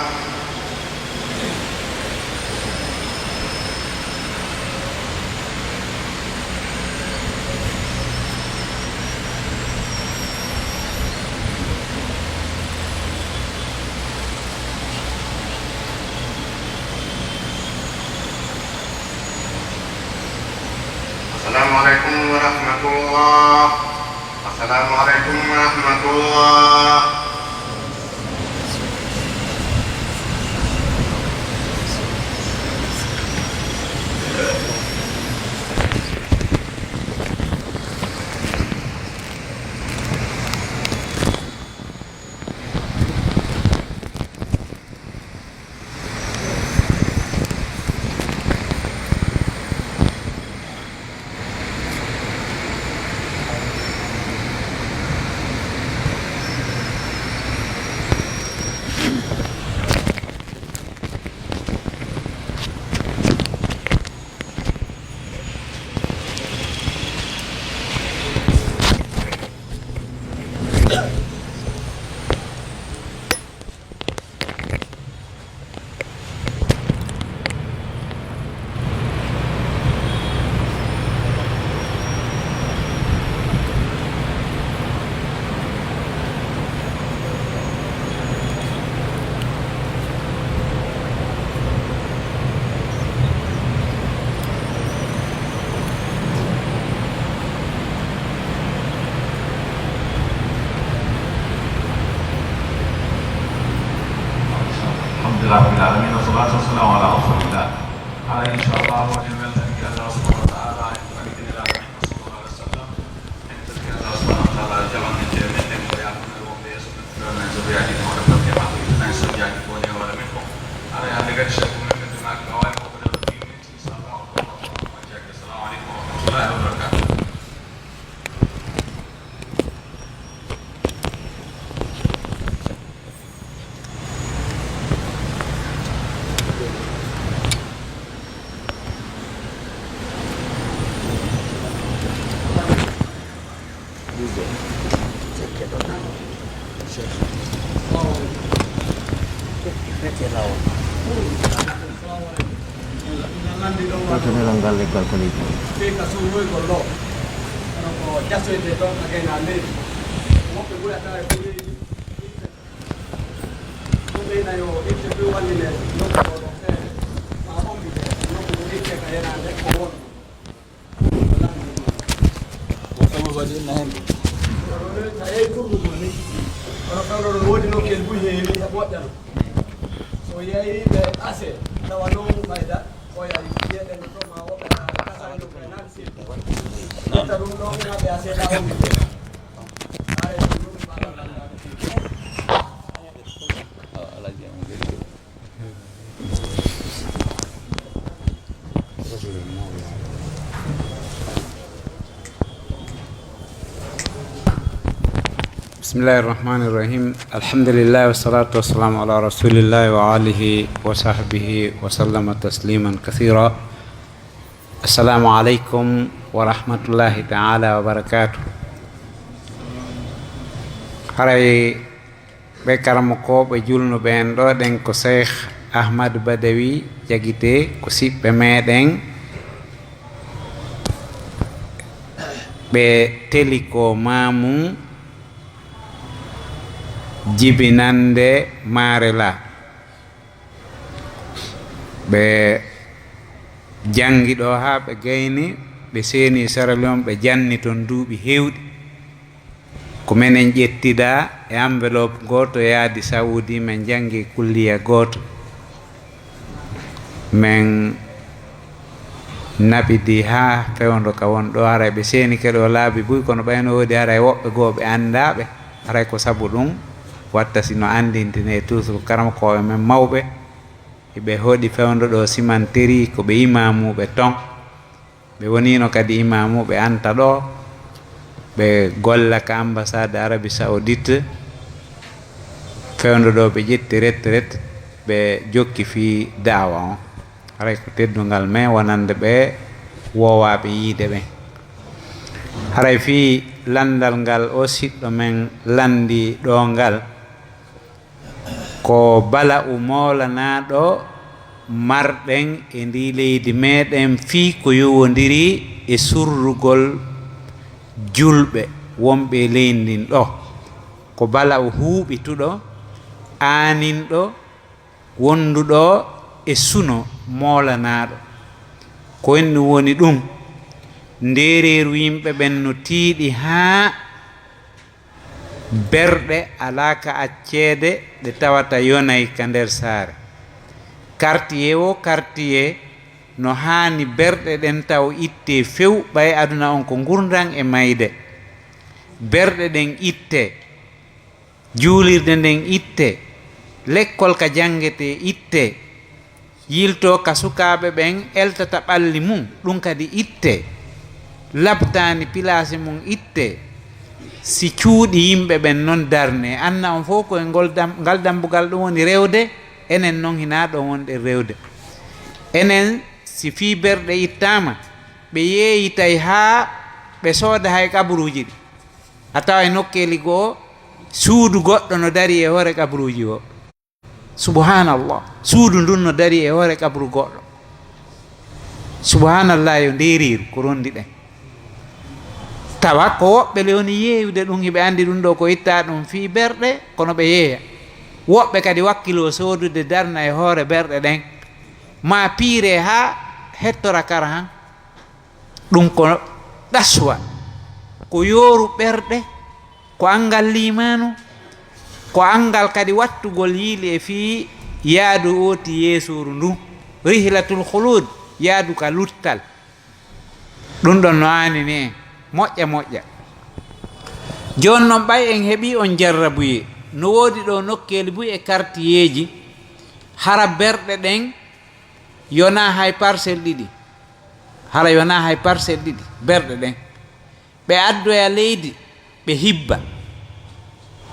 السلام عليكم ورحمة الله. السلام عليكم ورحمة الله. Personnel ngal leggal ko leydi. Fii ka suumoygol ɗo. Kono ko jasoyte ɗon ka gayna leydi. Woɓɓe ɓurata e ɓuri ɗum ɓeyna yo itte ɓe wallinen nokku o ɗo feere. Ma ombite nokku o itte ka yenaande ko won. Ko sabu waɗi inna heen. Kono ɗo ta yehi kurgu gol ni. Kono kawɗo ɗo woodi nokkel buy heewi e moƴƴano. So yehi ɓe ase tawa noon fayda. بسم الله الرحمن الرحيم. الحمد لله والصلاة والسلام على رسول الله وآله وصحبه وسلم تسليما كثيرا. السلام عليكم ورحمة الله تعالى وبركاته. Haray ɓe karamokooɓe julnuɓe en ɗo ɗen ko Cheikh Ahmad Badawi Jagite, ko siɓɓe meɗen, ɓe teli ko maamum jibinande maare la. Ɓe janngi ɗo haa ɓe gayni, ɓe seeni Sierra Leone, ɓe janni toon duuɓi heewɗi. Ko menen ƴettida e enveloppe gooto yaadi Saudi, men janngi kulliya gooto. Men naɓidi haa fewndo ka won ɗo, haray ɓe seenike ɗo laabi buy, kono ɓayno woodi haray woɓɓe goo ɓe anndaaɓe. Haray ko sabu ɗum watta si no anndintine toujours karamokooɓe men mawɓe, hiɓe hoɗi fewndo ɗo simanteri ko ɓe imaamuuɓe ton. Ɓe woniino kadi imaamuuɓe Anta ɗo, ɓe golla ka ambassade Arabie Saoudite, fewndo ɗo ɓe ƴetti retraite, ɓe jokki fii da'wa on. Haray ko teddungal men wonande ɓe woowaaɓe yiide ɓen. Haray fii lanndal ngal o siɗɗo men lanndi ɗo ngal, ko bala'u moolanaaɗo marɗen e ndii leydi meɗen fii ko yowondiri e surrugol julɓe wonɓe e leydi ndin ɗo. Ko bala'u huuɓituɗo, aaninɗo, wonduɗo e suno moolanaaɗo. Ko en ɗum woni ɗum, ndeereeru yimɓe ɓen no tiiɗi haa berɗe alaa ka acceede ɗe tawata yonay ka nder saare. Kartiye wo kartiye no haani berɗe ɗen taw ittee few, ɓay aduna on ko ngurndan e mayde. Berɗe ɗen ittee, juulirde nden ittee, lekkol ka janngetee ittee, yiltoo ka sukaaɓe ɓen eltata ɓalli mum, ɗum kadi ittee. Labtaani pilaasi mum ittee. Si cuuɗi yimɓe ɓen non darnee, anna on fof ko e ngol dam-, ngal dambugal ɗum woni rewde, enen non hinaa ɗo wonɗen rewde. Enen, si fii berɗe ittaama, ɓe yeeyitay haa ɓe sooda hay kaburuuji ɗi. A tawa e nokkeeli goo, suudu goɗɗo no darii e hoore kaburuuji goo. Subhanallah. Suudu ndun no darii e hoore kabru goɗɗo. Subhanallah, yo ndeereeru ko ronndi ɗen. Tawa ko woɓɓe le woni yeeyude ɗum, hiɓe anndi ɗum ɗo ko ittaa ɗum fii berɗe, kono ɓe yeeya. Woɓɓe kadi wakkiloo soodude darna e hoore berɗe ɗen. Maa piiree haa hettora kara han. Ɗum ko ɗaswa, ko yooru ɓerɗe, ko anngal liimaanu, ko anngal kadi wattugol yiili e fii yaadu ooti yeesooru ndun, rihlatul khulud, yaadu ka luttal. Ɗum ɗon no aanini en, moƴƴa moƴƴa. Jooni non, ɓay en heɓii on jarrabuyee, no woodi ɗo nokkeeli buy e kartiyeeji, hara berɗe ɗen yonaa hay parcelle ɗiɗi. Hara yonaa hay parcelle ɗiɗi, berɗe ɗen. Ɓe addoya leydi, ɓe hibba.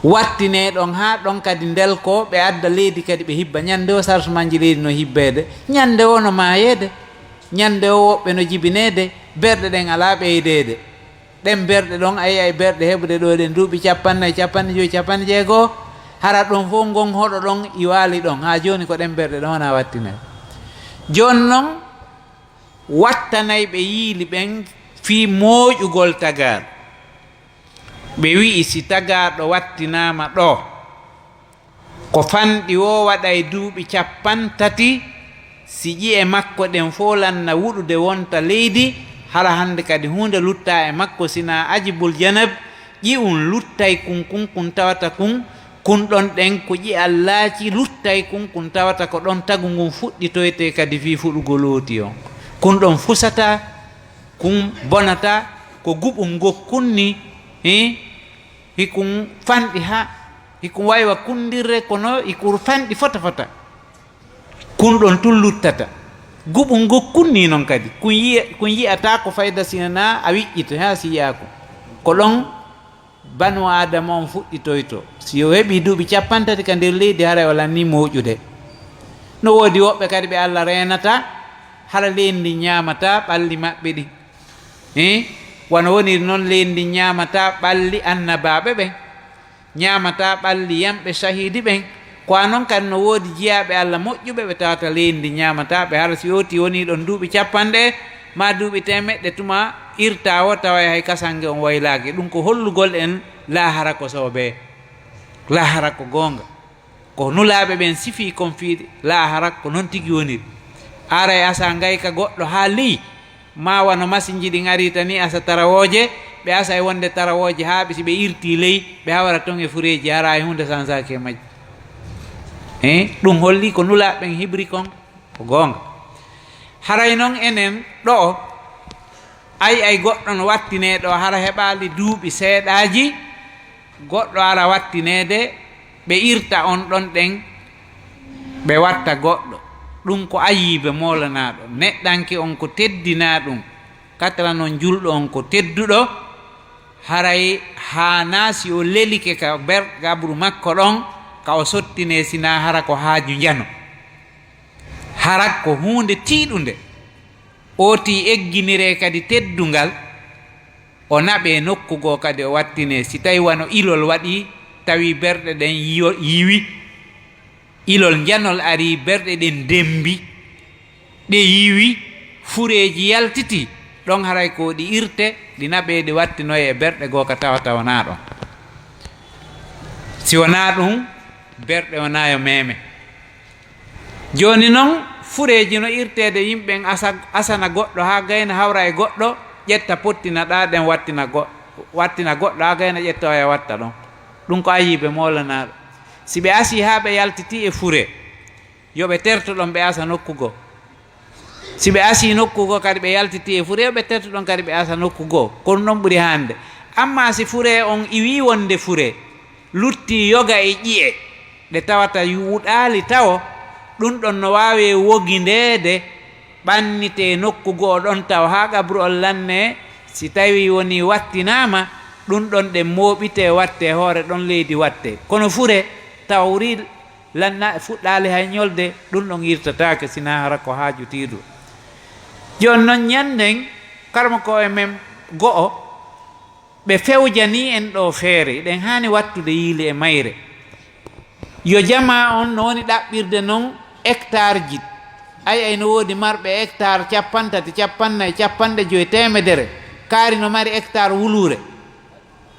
Wattinee ɗon haa ɗon kadi ndelkoo, ɓe adda leydi kadi ɓe hibba. Ñannde o sarsumanji leydi no hibbeede, ñannde o no maayeede, ñannde o woɓɓe no jibineede, berɗe ɗen alaa ɓeydeede. Ɗen berɗe ɗon, a yi'ay berɗe heɓude ɗo ɗen duuɓi cappannayi, cappanɗe jowi, cappanɗe jeego, hara ɗon fof ngon hoɗo ɗon, i waali ɗon. Haa jooni ko ɗen berɗe ɗon wona wattinee. Jooni non, Wattanay ɓe yiili ɓen fii mooƴugol tagaaɗo. Ɓe wi'i, si tagaaɗo wattinaama ɗoo, ko fanɗi woo waɗay duuɓi cappanɗe tati, si ƴi'e makko ɗen fow lanna wuɗude wonta leydi, hara hande kadi huunde luttaa e makko, sinaa ajibul janab, ƴi'un luttay kun, kun, kun tawata kun, kun ɗon ɗen ko ƴi'al laaci luttay kun, kun tawata ko ɗon tagu ngun fuɗɗitoytee kadi fii fuɗugol ooti on. Kun ɗon fusataa, kun bonataa, ko guɓun ngokkun nii, hii, hikun fanɗi haa, hikun waywa kunndirre, kono hikun fanɗi fota fota. Kun ɗon tun luttata. Guɓun ngokkun nii non kadi. Kun yi'a-, kun yi'ataa ko fayda si hinaa a wiƴƴito haa si yi'aa kun. Ko ɗon banu Aadama on fuɗɗitoytoo. Si o heɓii duuɓi cappanɗe tati ka nder leydi, haray o lannii mooƴude. No woodi woɓɓe kadi ɓe Alla reenata, hara leydi ndin ñaamataa ɓalli maɓɓe ɗin. Hii? Wano woniri non, leydi ndin ñaamataa ɓalli annabaaɓe ɓen. Ñaamataa ɓalli yamɓe sahiidi ɓen. Ko a non kadi no woodi jiyaaɓe Alla moƴƴuɓe ɓe tawata leydi ndi ñaamataa ɓe, hara si yootii wonii ɗon duuɓi cappanɗe maa duuɓi teemeɗɗe, tuma irtaa woo taway hay kasange on waylaaki. Ɗum ko hollugol en laahara ko soobee, laahara ko goonga. Ko Nulaaɓe ɓen sifii kon fii laahara, ko non tigi woniri. Aray asa ngay ka goɗɗo haa ley, maa wano masinji ɗin ariita nii asa tarawooje, ɓe asa e wonde tarawooje haa ɓe, si ɓe irtii ley, ɓe hawra ton e fureeji, hara hay huunde sansaaki e majji. Hee, ɗum holli ko Nulaaɓe ɓen hibri kon ko goonga. Haray non enen ɗo'o, ay, ay goɗɗo no wattinee ɗoo, hara heɓaali duuɓi seeɗaaji, goɗɗo ara wattineede, ɓe irta on ɗon ɗen, ɓe watta goɗɗo. Ɗum ko ayiibe moolanaaɗo. Neɗɗanke on ko teddinaa ɗum. Katra non julɗo on ko tedduɗo. Haray haanaa si o lelike ka ber-, gabru makko ɗon, ka o sottinee sinaa hara ko haaju njano. Hara ko huunde tiiɗunde. Ootii egginiree kadi teddungal. O naɓee nokku goo kadi o wattinee. Si tawii wano ilol waɗii, tawi berɗe ɗen yiwo-, yiwi, ilol njanol arii, berɗe ɗen dembi, ɗe yiwi, fureeji yaltitii, ɗon haray ko ɗi irte, ɗi naɓee, ɗi wattinoyee e berɗe goo ka tawa tawanaa ɗon. Si wonaa ɗum, berɗe wonaa yo meeme. Jooni non, fureeji no irteede yimɓe ɓen asa-, asana goɗɗo haa gayna hawra e goɗɗo, ƴetta pottina ɗaa ɗen wattina go-, wattina goɗɗo haa gayna ƴetta oya watta ɗon. Ɗum ko ayiibe moolanaaɗo. Si ɓe asii haa ɓe yaltitii e furee, yo ɓe terto ɗon ɓe asa nokku goo. Si ɓe asii nokku goo kadi ɓe yaltitii e furee, yo ɓe terto ɗon kadi ɓe asa nokku goo. Ko ɗum ɗon ɓuri haande. Ammaa si furee on iwii wonde furee, luttii yoga e ƴi'e, ɗe tawata yuuɗaali tawo, ɗum ɗon no waawee wogindeede, ɓannitee nokku go'o ɗon tawo haa qabru on lannee. Si tawii wonii wattinaama, ɗum ɗon ɗen mooɓitee, wattee hoore ɗon leydi wattee. Kono furee tawri lanna fuɗɗaali hay ñolde, ɗum ɗon irtataake, sinaa hara ko haaju tiiɗuɗo. Jooni non ñannden, karamoko e men go'o, ɓe fewjanii en ɗoo feere, eɗen haani wattude yiili e mayre. Yo jamaa on no woni ɗaɓɓirde non hectare ji. Ay, ay, no woodi marɓe hectare cappanɗe tati, cappanɗe nayi, cappanɗe joy, teemedere. Kaari no mari hectare wuluure.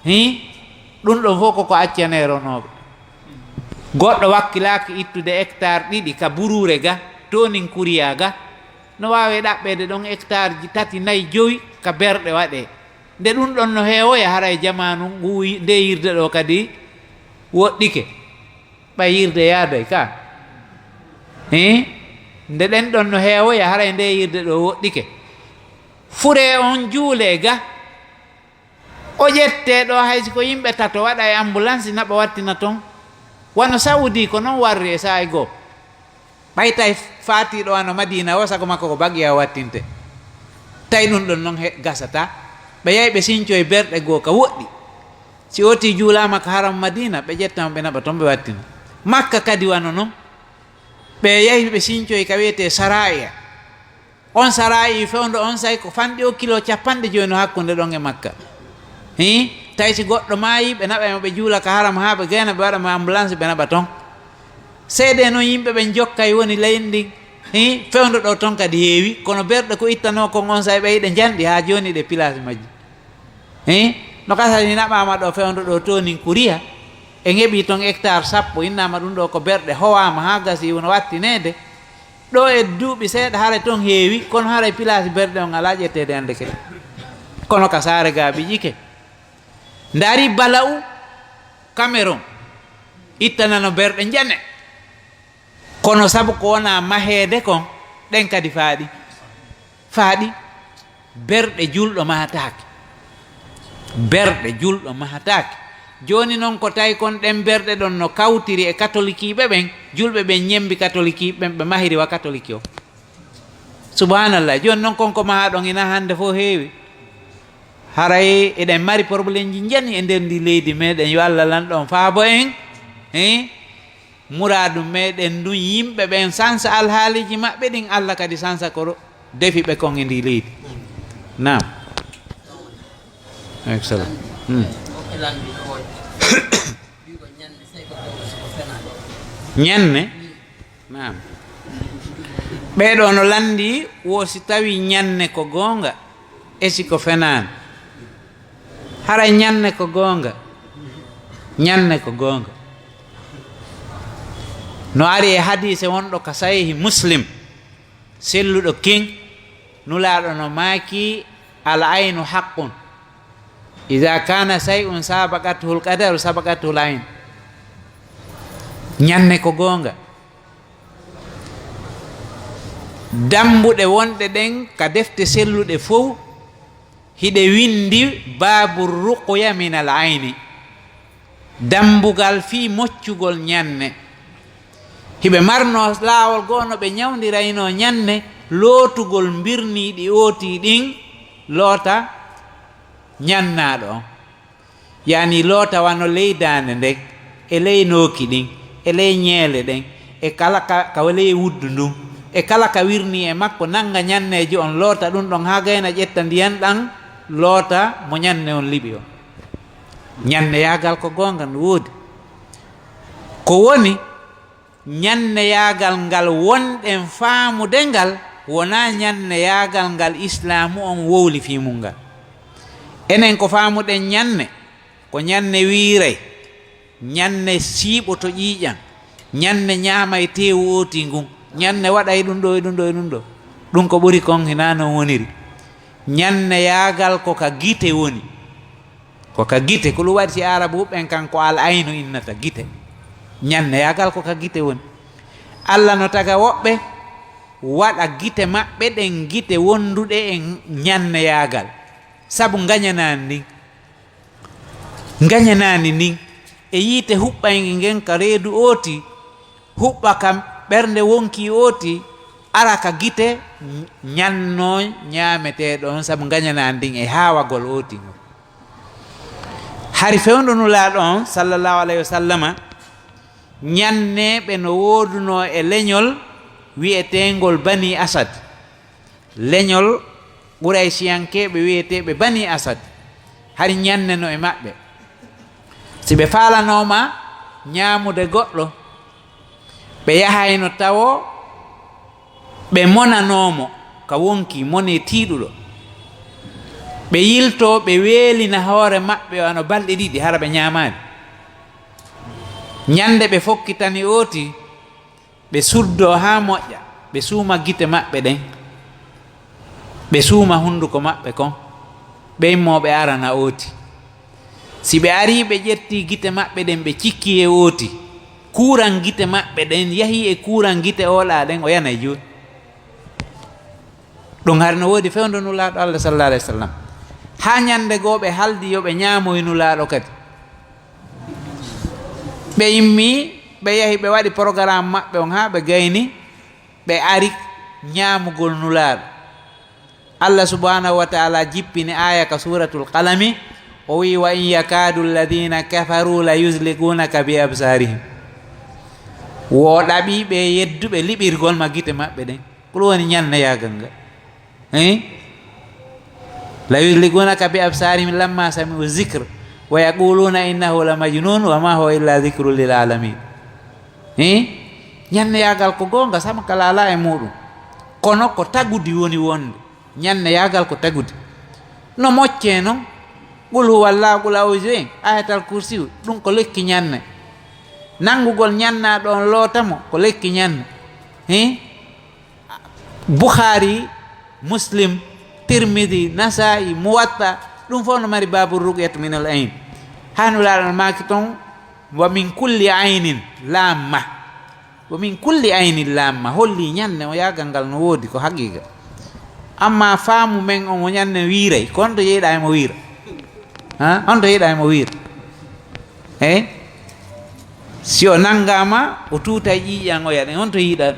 Hii? Ɗum ɗon fof ko ko accanee ronooɓe. Goɗɗo wakkilaaki ittude hectare ɗiɗi ka buruure ga, toonin kuriya ga. No waawee ɗaɓɓeede ɗon hectare ji tati, nayi, jowi ka berɗe waɗee. Nde ɗum ɗon no heewoya, haray jamaanu ngu wi-, nde yirde ɗoo kadi woɗɗike. Ɓay yirde yaaday ka. Hii? Nde ɗen ɗon no heewoya, haray nde yirde ɗoo woɗɗike. Furee on juulee ga. O ƴettee ɗoo, hay si ko yimɓe tato waɗa e ambulance, naɓa wattina ton. Wano Saudi ko non warri e saa'i goo. Ɓay tawi faatiiɗo wano Madiina o, sago makko ko bagiya o wattinte. Tawi ɗum ɗon non he-, gasataa. Ɓe yahi ɓe sincoyi berɗe goo ka woɗɗi. Si ootii juulaama ka haram Madiina, ɓe ƴetta mo ɓe naɓa ton ɓe wattina. Makka kadi wano non. Ɓe yahi ɓe sincoyi ka wiyetee Saraa'iya. On saraa'i fewndo on say ko fanɗi o kilo cappanɗe jowi no hakkunde ɗon e Makka. Hii, tawi si goɗɗo maayi, ɓe naɓay mo ɓe juula ka haram haa ɓe gayna, ɓe waɗa mo ambulance ɓe naɓa ton. Seedee non yimɓe ɓen jokkay woni leydi ndin. Hi, fewndo ɗo toon kadi heewi, kono berɗe ko ittanoo kon on, so ɓe yiɗe njanɗi haa jooni ɗe pilaasi majji. Hi, no kasani naɓaama ɗo fewndo ɗo toonin kuriya, e ngeɓii toon hectare sappo, innaama ɗum ɗo ko berɗe howaama haa gasi wona wattineede. Ɗo e duuɓi seeɗa haray toon heewi, kono haray pilaasi berɗe on alaa ƴetteede hannde kadi. Kono ka saare gaa ɓiƴike. Ndaari bala'u Cameroun, ittanano berɗe njane. Kono sabu ko wona maheede kon, ɗen kadi faaɗi. Faaɗi. Berɗe julɗo mahataake. Berɗe julɗo mahataake. Jooni noon ko tawi kon ɗen berɗe ɗon no kawtiri e katolikiiɓe ɓen, julɓe ɓen ñemmbi katolikiiɓe ɓen, ɓe mahiri wa katoliki o. Subhanallah. Jooni noon kon ko mahaa ɗon ina hannde fof heewi. Haray eɗen mari problémeji njani e nder ndi leydi meɗen. Yo Allah lanɗo on faabo en. Hein? Muraadu meɗen ndun, yimɓe ɓen sansa alhaaliiji maɓɓe ɗin, Allah kadi sansa ko ro-, defi ɓe kon e ndi leydi. Naam. Aleykum salaam. Hmm. Ñanne? Naam. Ɓee ɗoo no lanndii, wo si tawii ñanne ko goonga, e si ko fenaande? Haray ñanne ko goonga. Ñanne ko goonga. No ari e hadiise wonɗo ka Sahihi Muslim, selluɗo kin, Nulaaɗo no maaki: "Al aynu haqqun. Iza kana shay'un sabaqathul qadaru sabaqathul ayn." Ñanne ko goonga. Dambuɗe wonɗe ɗen ka defte selluɗe fow, hiɗe winndi: "Babu ruqya min al ayni." Dambugal fii moccugol ñanne. Hiɓe marno laawol goo no ɓe ñawndirayno ñanne, lootugol mbirniiɗi ootii ɗin, loota ñannaaɗo on. Yaani loota wano ley daande nden, e ley nooki ɗin, e ley ñeele ɗen, e kala ka, ka ley wuddu ndun, e kala ka wirnii e makko, nannga ñanneejo on, loota ɗun ɗon haa gayna ƴetta ndiyan ɗan, loota mo ñanne on liɓi on. Ñanneyaagal ko goonga no woodi. Ko woni, ñanneyaagal ngal wonɗen faamude ngal, wonaa ñanneyaagal ngal Islaamu on wowli fii mun ngal. Enen ko faamuɗen ñanne, ko ñanne wiiray, ñanne siiɓoto ƴiiƴan, ñanne ñaamay teewu ootii ngun, ñanne waɗay ɗun ɗoo e ɗun ɗoo e ɗun ɗoo. Ɗun ko ɓuri kon hinaa non woniri. Ñanneyaagal ko ka gite woni. Ko ka gite, ko ɗun waɗi si Aarabu ɓen kan ko al aynu innata gite. Ñanneyaagal ko ka gite woni. Alla no taga woɓɓe waɗa gite maɓɓe ɗen gite wonduɗe e ñanneyaagal. Sabu ngañanaani ndin. Ngañanaani ndin. E yiite huɓɓaynge ngen ka reedu ooti, huɓɓa ka ɓernde wonkii ooti, ara ka gite, ñanno ñaameteeɗo on, sabu ngañanaani ndin e haawagol ooti ngol. Hari fewndo Nulaaɗo on, sallallahu alayhi wa sallama, ñanneeɓe no woodunoo e leñol wi'eteengol Bani Asad. Leñol Quraysiyankeeɓe wi'eteeɓe Bani Asad. Hari ñanne no e maɓɓe. Si ɓe faalanooma ñaamude goɗɗo, ɓe yahayno tawo ɓe monanoomo ka wonkii, monee tiiɗuɗo. Ɓe yiltoo, ɓe weelina hoore maɓɓe wano balɗe ɗiɗi, hara ɓe ñaamaali. Ñande ɓe fokkitani ooti, ɓe suddoo haa moƴƴa, ɓe suuma gite maɓɓe ɗen, ɓe suuma hunduko maɓɓe kon, ɓe immoo ɓe arana ooti. Si ɓe arii, ɓe ƴettii gite maɓɓe ɗen, ɓe cikki e ooti, kuuran gite maɓɓe ɗen yahii e kuuran gite oolaa ɗen, o yanay jooni. Ɗum hari no woodi fewndo Nulaaɗo Allah, sallallahu alayhi wa sallam. Haa ñande goo, ɓe haldi yo ɓe ñaamoy Nulaaɗo kadi. Ɓe immii, ɓe yahi, ɓe waɗi programme maɓɓe on haa ɓe gayni, ɓe ari ñaamugol Nulaaɗo. Allah subhanahu wa ta'ala jippini aaya ka Suuratul Qalami, o wi'i: "Wa in yakaadu alladhina kafaru la yuzliqunaka bi absarihim." Wo ɗaɓi ɓe yedduɓe liɓirgol ma gite maɓɓe ɗen. Ko ɗum woni ñanneyaagal ngal. Eh? "La yuzliqunaka bi absarihim lamma sami'u zikr wa yaquluna innahu la majnun wa ma huwa illa zikrun lil alamin." Eh? Ñanneyaagal ko goonga, sama kala alaa e muɗum. Kono ko tagudi woni wonde, ñanneyaagal ko tagudi. No moccee noon, qul huwallah, qul auzu en, ayatal kursiyu, ɗum ko lekki ñanne. Nanngugol ñannaaɗo on loota mo, ko lekki ñanne. Hee? Bukhari, Muslim, Tirmidi, Nasaa'i, Muwatta, ɗum fof no mari babu ruqyatu min al ayn. Haa Nulaaɗo no maaki toon, wa min kulli aynin lamma. Wa min kulli aynin lamma. Holli ñanne o yaagal ngal no woodi, ko haqiiqa. Amma faamu men on o ñanne wiiray, ko on to yeeɗa e mo wiira. Ha? On to yeeɗa e mo wiira. Eey? Si o nanngaama, o tuutay ƴiiƴan o yaɗen. On to yiɗa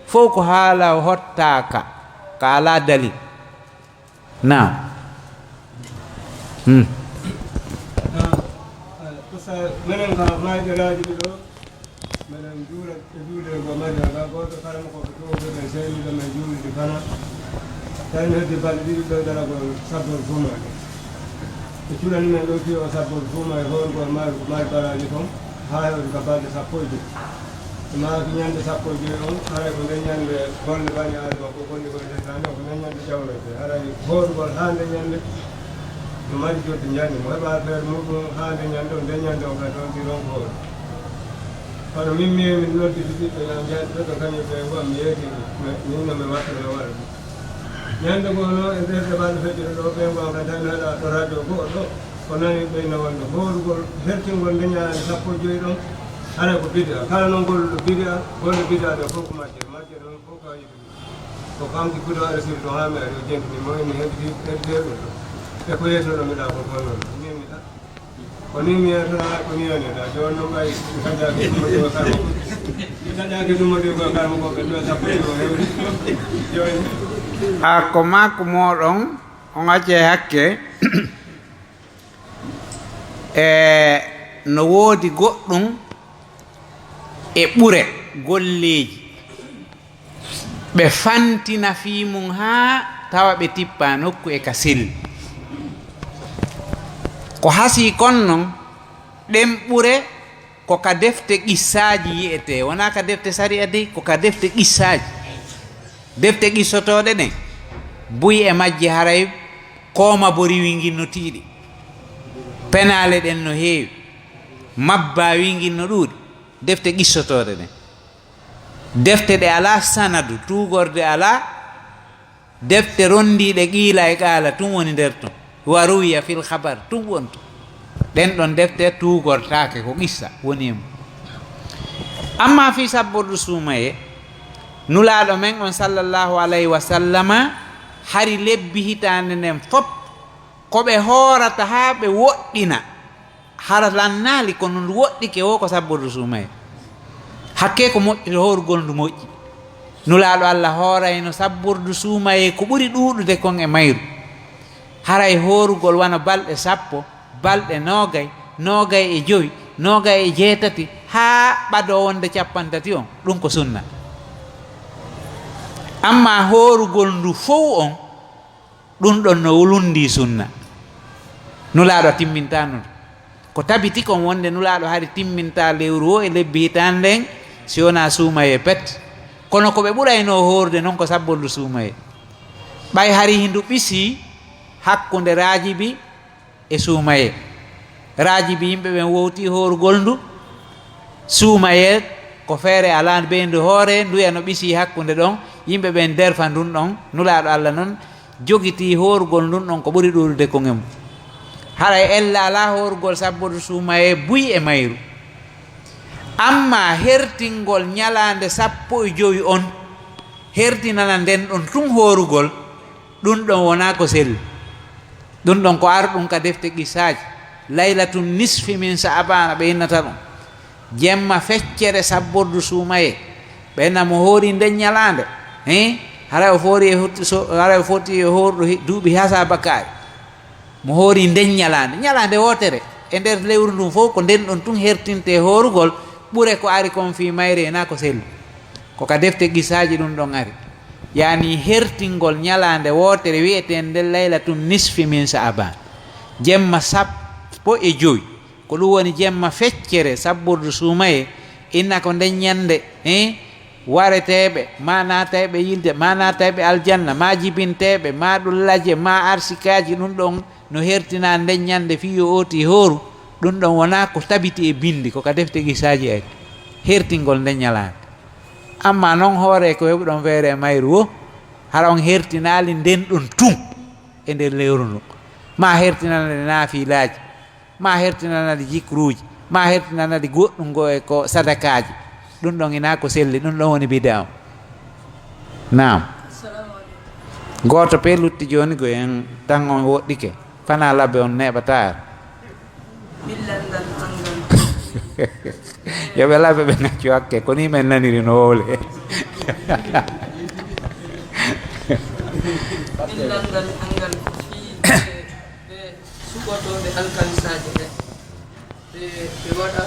fof ko haala o hottaaka, ka alaa dalil. Naam. Hmm. Naam. Eh, Oustaz, menen ka maayɓe rajo ɗo, menen juula e juulde ngo mari, ga gooto kala mo ko ɓe ɗo, ɓe ɓe seyni ɓe men juulde fana. Tawi no heddi balɗe ɗiɗi ɗo daragol sabbol fuumaade. Ɓe cuurani men ɗo fii o sabbol fuumaade, hoorugol maari ko maari baraaji kon, haa hewti ka balɗe sappo e joy. Ɓe maaki ñande sappo e joy on, haray ko nden ñande golle bani Aadama ko golli ko e seytaane, ko nden ñande ƴawrete. Haray hoorugol haa nden ñande no mari joddi njani, mo heɓa affaire muɗum haa nden ñande on, nden ñande on kadi on si ronko hoore. Kono min mi, min noddi si ɓiɓɓe ñan jaaɗi ɗo, to kañum ɓe ngo mi yeeti, mi, min no mi watta no waɗa ɗum. Ñande goo noon, e nder ɗeɓal feccude ɗo, ɓe ngo an kadi tan mi heɗa ɗo radio goo ɗo, ko nani ɓeyna wonde hoorugol, hertingol nde ñande sappo e joy ɗon, haray ko bid'a. Kala noon golluɗo bid'a, golle bid'a ɗe fof ko majje, majje ɗon fof ko yiɗi. Ko kanko Gudo Alasiri ɗo haa mi ari, o jentini mo, emi heɓi heɓi ɗum ɗo. E ko yeeso ɗo mi ɗa ko ko noon. Min mi ɗa. Ko ni mi yeeso ɗa, ko ni yoni ɗa. Jooni noon ɓay, mi taƴaaki ɗum mo ɗo kala. Mi taƴaaki ɗum mo ɗo kala mo ko ɓe ɗo sappo e ɗo hewri. Jooni. A ko makko mooɗon, on acce hakke. E no woodi goɗɗum e ɓure golleeji. Ɓe fantina fii mum haa tawa ɓe tippa nokku e ka selli. Ko hasii kon non, ɗen ɓure ko ka defte qissaaji yi'etee, wonaa ka defte sariya dey, ko ka defte qissaaji. Defte qissotooɗe ɗen, buy e majje haray kooma bo riwi ngin no tiiɗi. Penaale ɗen no heewi, mabbaa wi ngin no ɗuuɗi. Defte qissotooɗe ɗen. Defte ɗe alaa sanadu, tuugorde alaa, defte ronndiiɗe qiila e qaala tun woni nder ton. Wa ruwiya fil khabar tun woni ton. Ɗen ɗon defte tuugortaake, ko qissa woni e mum. Amma fii sabbordu suumayee, Nulaaɗo men on sallallahu alayhi wa sallama hari lebbi hitaande nden fop ko ɓe hoorata haa ɓe woɗɗina. Hara lannaali, kono ndu woɗɗike, wo ko sabbordu suumayee. Hakkee ko moƴƴi, hoorugol ndu moƴƴi. Nulaaɗo Alla hoorayno sabbordu suumayee ko ɓuri ɗuuɗude kon e mayru. Haray hoorugol wano balɗe sappo, balɗe noogay, noogay e jowi, noogay e jeetati, haa ɓadoo wonde cappanɗe tati on, ɗum ko sunna. Amma hoorugol ndu fow on, ɗum ɗon no wulundii sunna. Nulaaɗo timmintaano ndu. Ko tabiti kon wonde Nulaaɗo hari timmintaa lewru woo e lebbi hitaande nden, si wonaa suumayee pet. Kono ko ɓe ɓuraynoo hoorude non ko sabbordu suumayee. Ɓay hari hindu ɓisii hakkunde raajibi e suumayee. Raajibi yimɓe ɓen wowtii hoorugol ndu. Suumayee ko feere alaa, bee ndu hoore, nduya no ɓisii hakkunde ɗon. Yimɓe ɓen derfa ndun ɗon. Nulaaɗo Alla non jogitii hoorugol ndun ɗon ko ɓuri ɗuuɗude kon e mum. Haray ella alaa hoorugol sabbordu suumayee buy e mayru. Amma hertingol ñalaande sappo e jowi on, hertinana nden ɗon tun hoorugol, ɗun ɗon wonaa ko selli. Ɗun ɗon ko arɗun ka defte qissaaji. Laylatun nisfi min Sha'bana ɓe innata ɗun. Jemma feccere sabbordu suumayee. Ɓe inna mo hoori nden ñalaande. Hein? Haray o foori e hotti so, haray o foti e hoorɗo hi-, duuɓi haa saabakaaɓe. Mo hoori nden ñalaande. Ñalaande wootere e nder lewru ndun fow ko nden ɗon tun hertintee hoorugol. Ɓure ko ari kon fii mayre e naa ko selli. Ko ka defte qissaaji ɗun ɗon ari. Yaani hertingol ñalaande wootere wi'eteende Laylatun Nisfi min Sha'ban. Jemma sappo e jowi. Ko ɗum woni jemma feccere sabbordu suumayee. Inna ko nden ñande, eh, wareteeɓe, ma naatayɓe yilde, ma naatayɓe aljanna, ma jibinteeɓe, ma ɗullaje, ma arsikaaji, ɗum ɗon no hertina nden ñande fii yo ooti hooru, ɗum ɗon wonaa ko tabiti e binndi, ko ka defte qisaaji ari, hertingol nden ñalaande. Amma non hoore ko heɓuɗon feere e mayru wo, hara on hertinaali nden ɗon tun e nder lewru ndun. Ma hertinana ɗe naafilaaji, ma hertinana ɗe jikruuji, ma hertinana ɗe goɗɗum ngo e ko sadakaaji. Ɗum ɗon ina ko selli, ɗum ɗon woni bida on. Naam. Gooto pe lutti jooni ko en tan on woɗɗike. Fana labbe on neɓataa. Billal ngal angal. Yo ɓe labbe ɓe ngaccu hakke, ko ni men naniri no wowle. Billal ngal angal ko fii ɓe, ɓe suɓotooɓe alkamisaaji ɓe. Ɓe, ɓe waɗa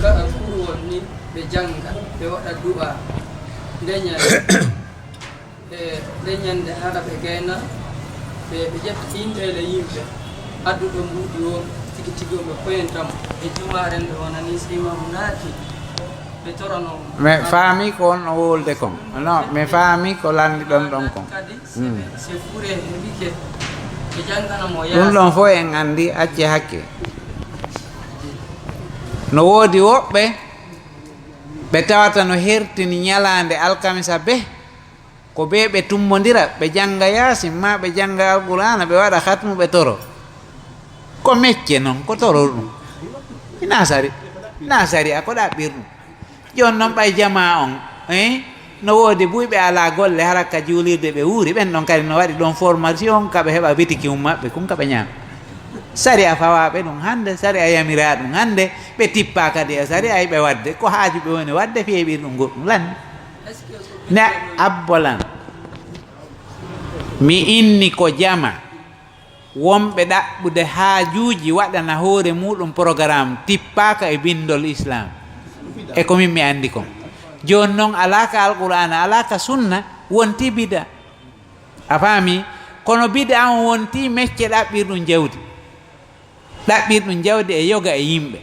gaɗa kurwol ni, ɓe jannga, ɓe waɗa du'a. Nde ñande, e, nde ñande hara ɓe gayna, ɓe, ɓe ƴetta inɗeele yimɓe. Adduɗo mbuuɗi o, tigi tigi o ɓe koyen tam. E jumaare nde wonani so imaamu naati, ɓe torano. Mi faami ko on no wolde kon. Non, mi faami ko lanndi ɗon ɗon kon. Kadi, se ɓe, se fure heɓike, ɓe janngana mo ɗum yaasi. Ɗon fof en anndi, acce hakke. No woodi woɓɓe ɓe tawata no hertini ñalaande alkamisa be, ko be ɓe tummondira, ɓe jannga yaasin, ma ɓe jannga alqur'aana, ɓe waɗa hatmu, ɓe toro. Ko mecce non, ko toro ɗum. Ina sari, ina sari, a ko ɗaɓɓir ɗum. Jooni non ɓay jamaa on, eh, no woodi buy ɓe alaa golle, hara ka juulirde ɓe wuuri, ɓen ɗon kadi no waɗi ɗon formation, ka ɓe heɓa bitikiwum maɓɓe, kun ka ɓe ñaama. Sariya fawaaɓe ɗum hannde, sariya yamiraa ɗum hannde, ɓe tippaa kadi e sariya, ay ɓe waɗde, ko haaju ɓe woni waɗde, feeɓir ɗum goɗɗum lanni. Ne abbolan, mi inni ko jama, wonɓe ɗaɓɓude haajuuji waɗana hoore muɗum programme tippaaka e binndol Islam. E ko min mi anndi kon. Jooni non alaa ka Alqur'aana, alaa ka Sunna, wonti bida. A faami? Kono bida on wonti mecce ɗaɓɓirɗum jawdi. Ɗaɓɓirɗum jawdi e yoga e yimɓe.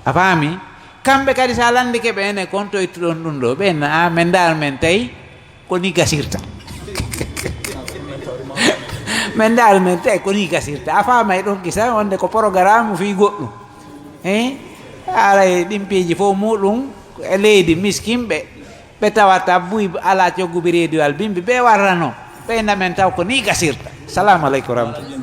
A faami? Kamɓe kadi, so a lanndike ɓe, ene kon to ittuɗon ɗum ɗo, ɓe na, a, men ndaar men tawi ko ni gasirta. Men ndaar men tawi ko ni gasirta. A faamay ɗon kisa, wonde ko programme fii goɗɗum. Eh? Aray ɗin piiji fof muɗum e leydi miskinɓe, ɓe tawata buy alaa coggu bireediwal bimbi, ɓe warrano. Ɓe nda men taw ko ni gasirta. Salamu aleykum wa rahmatullah.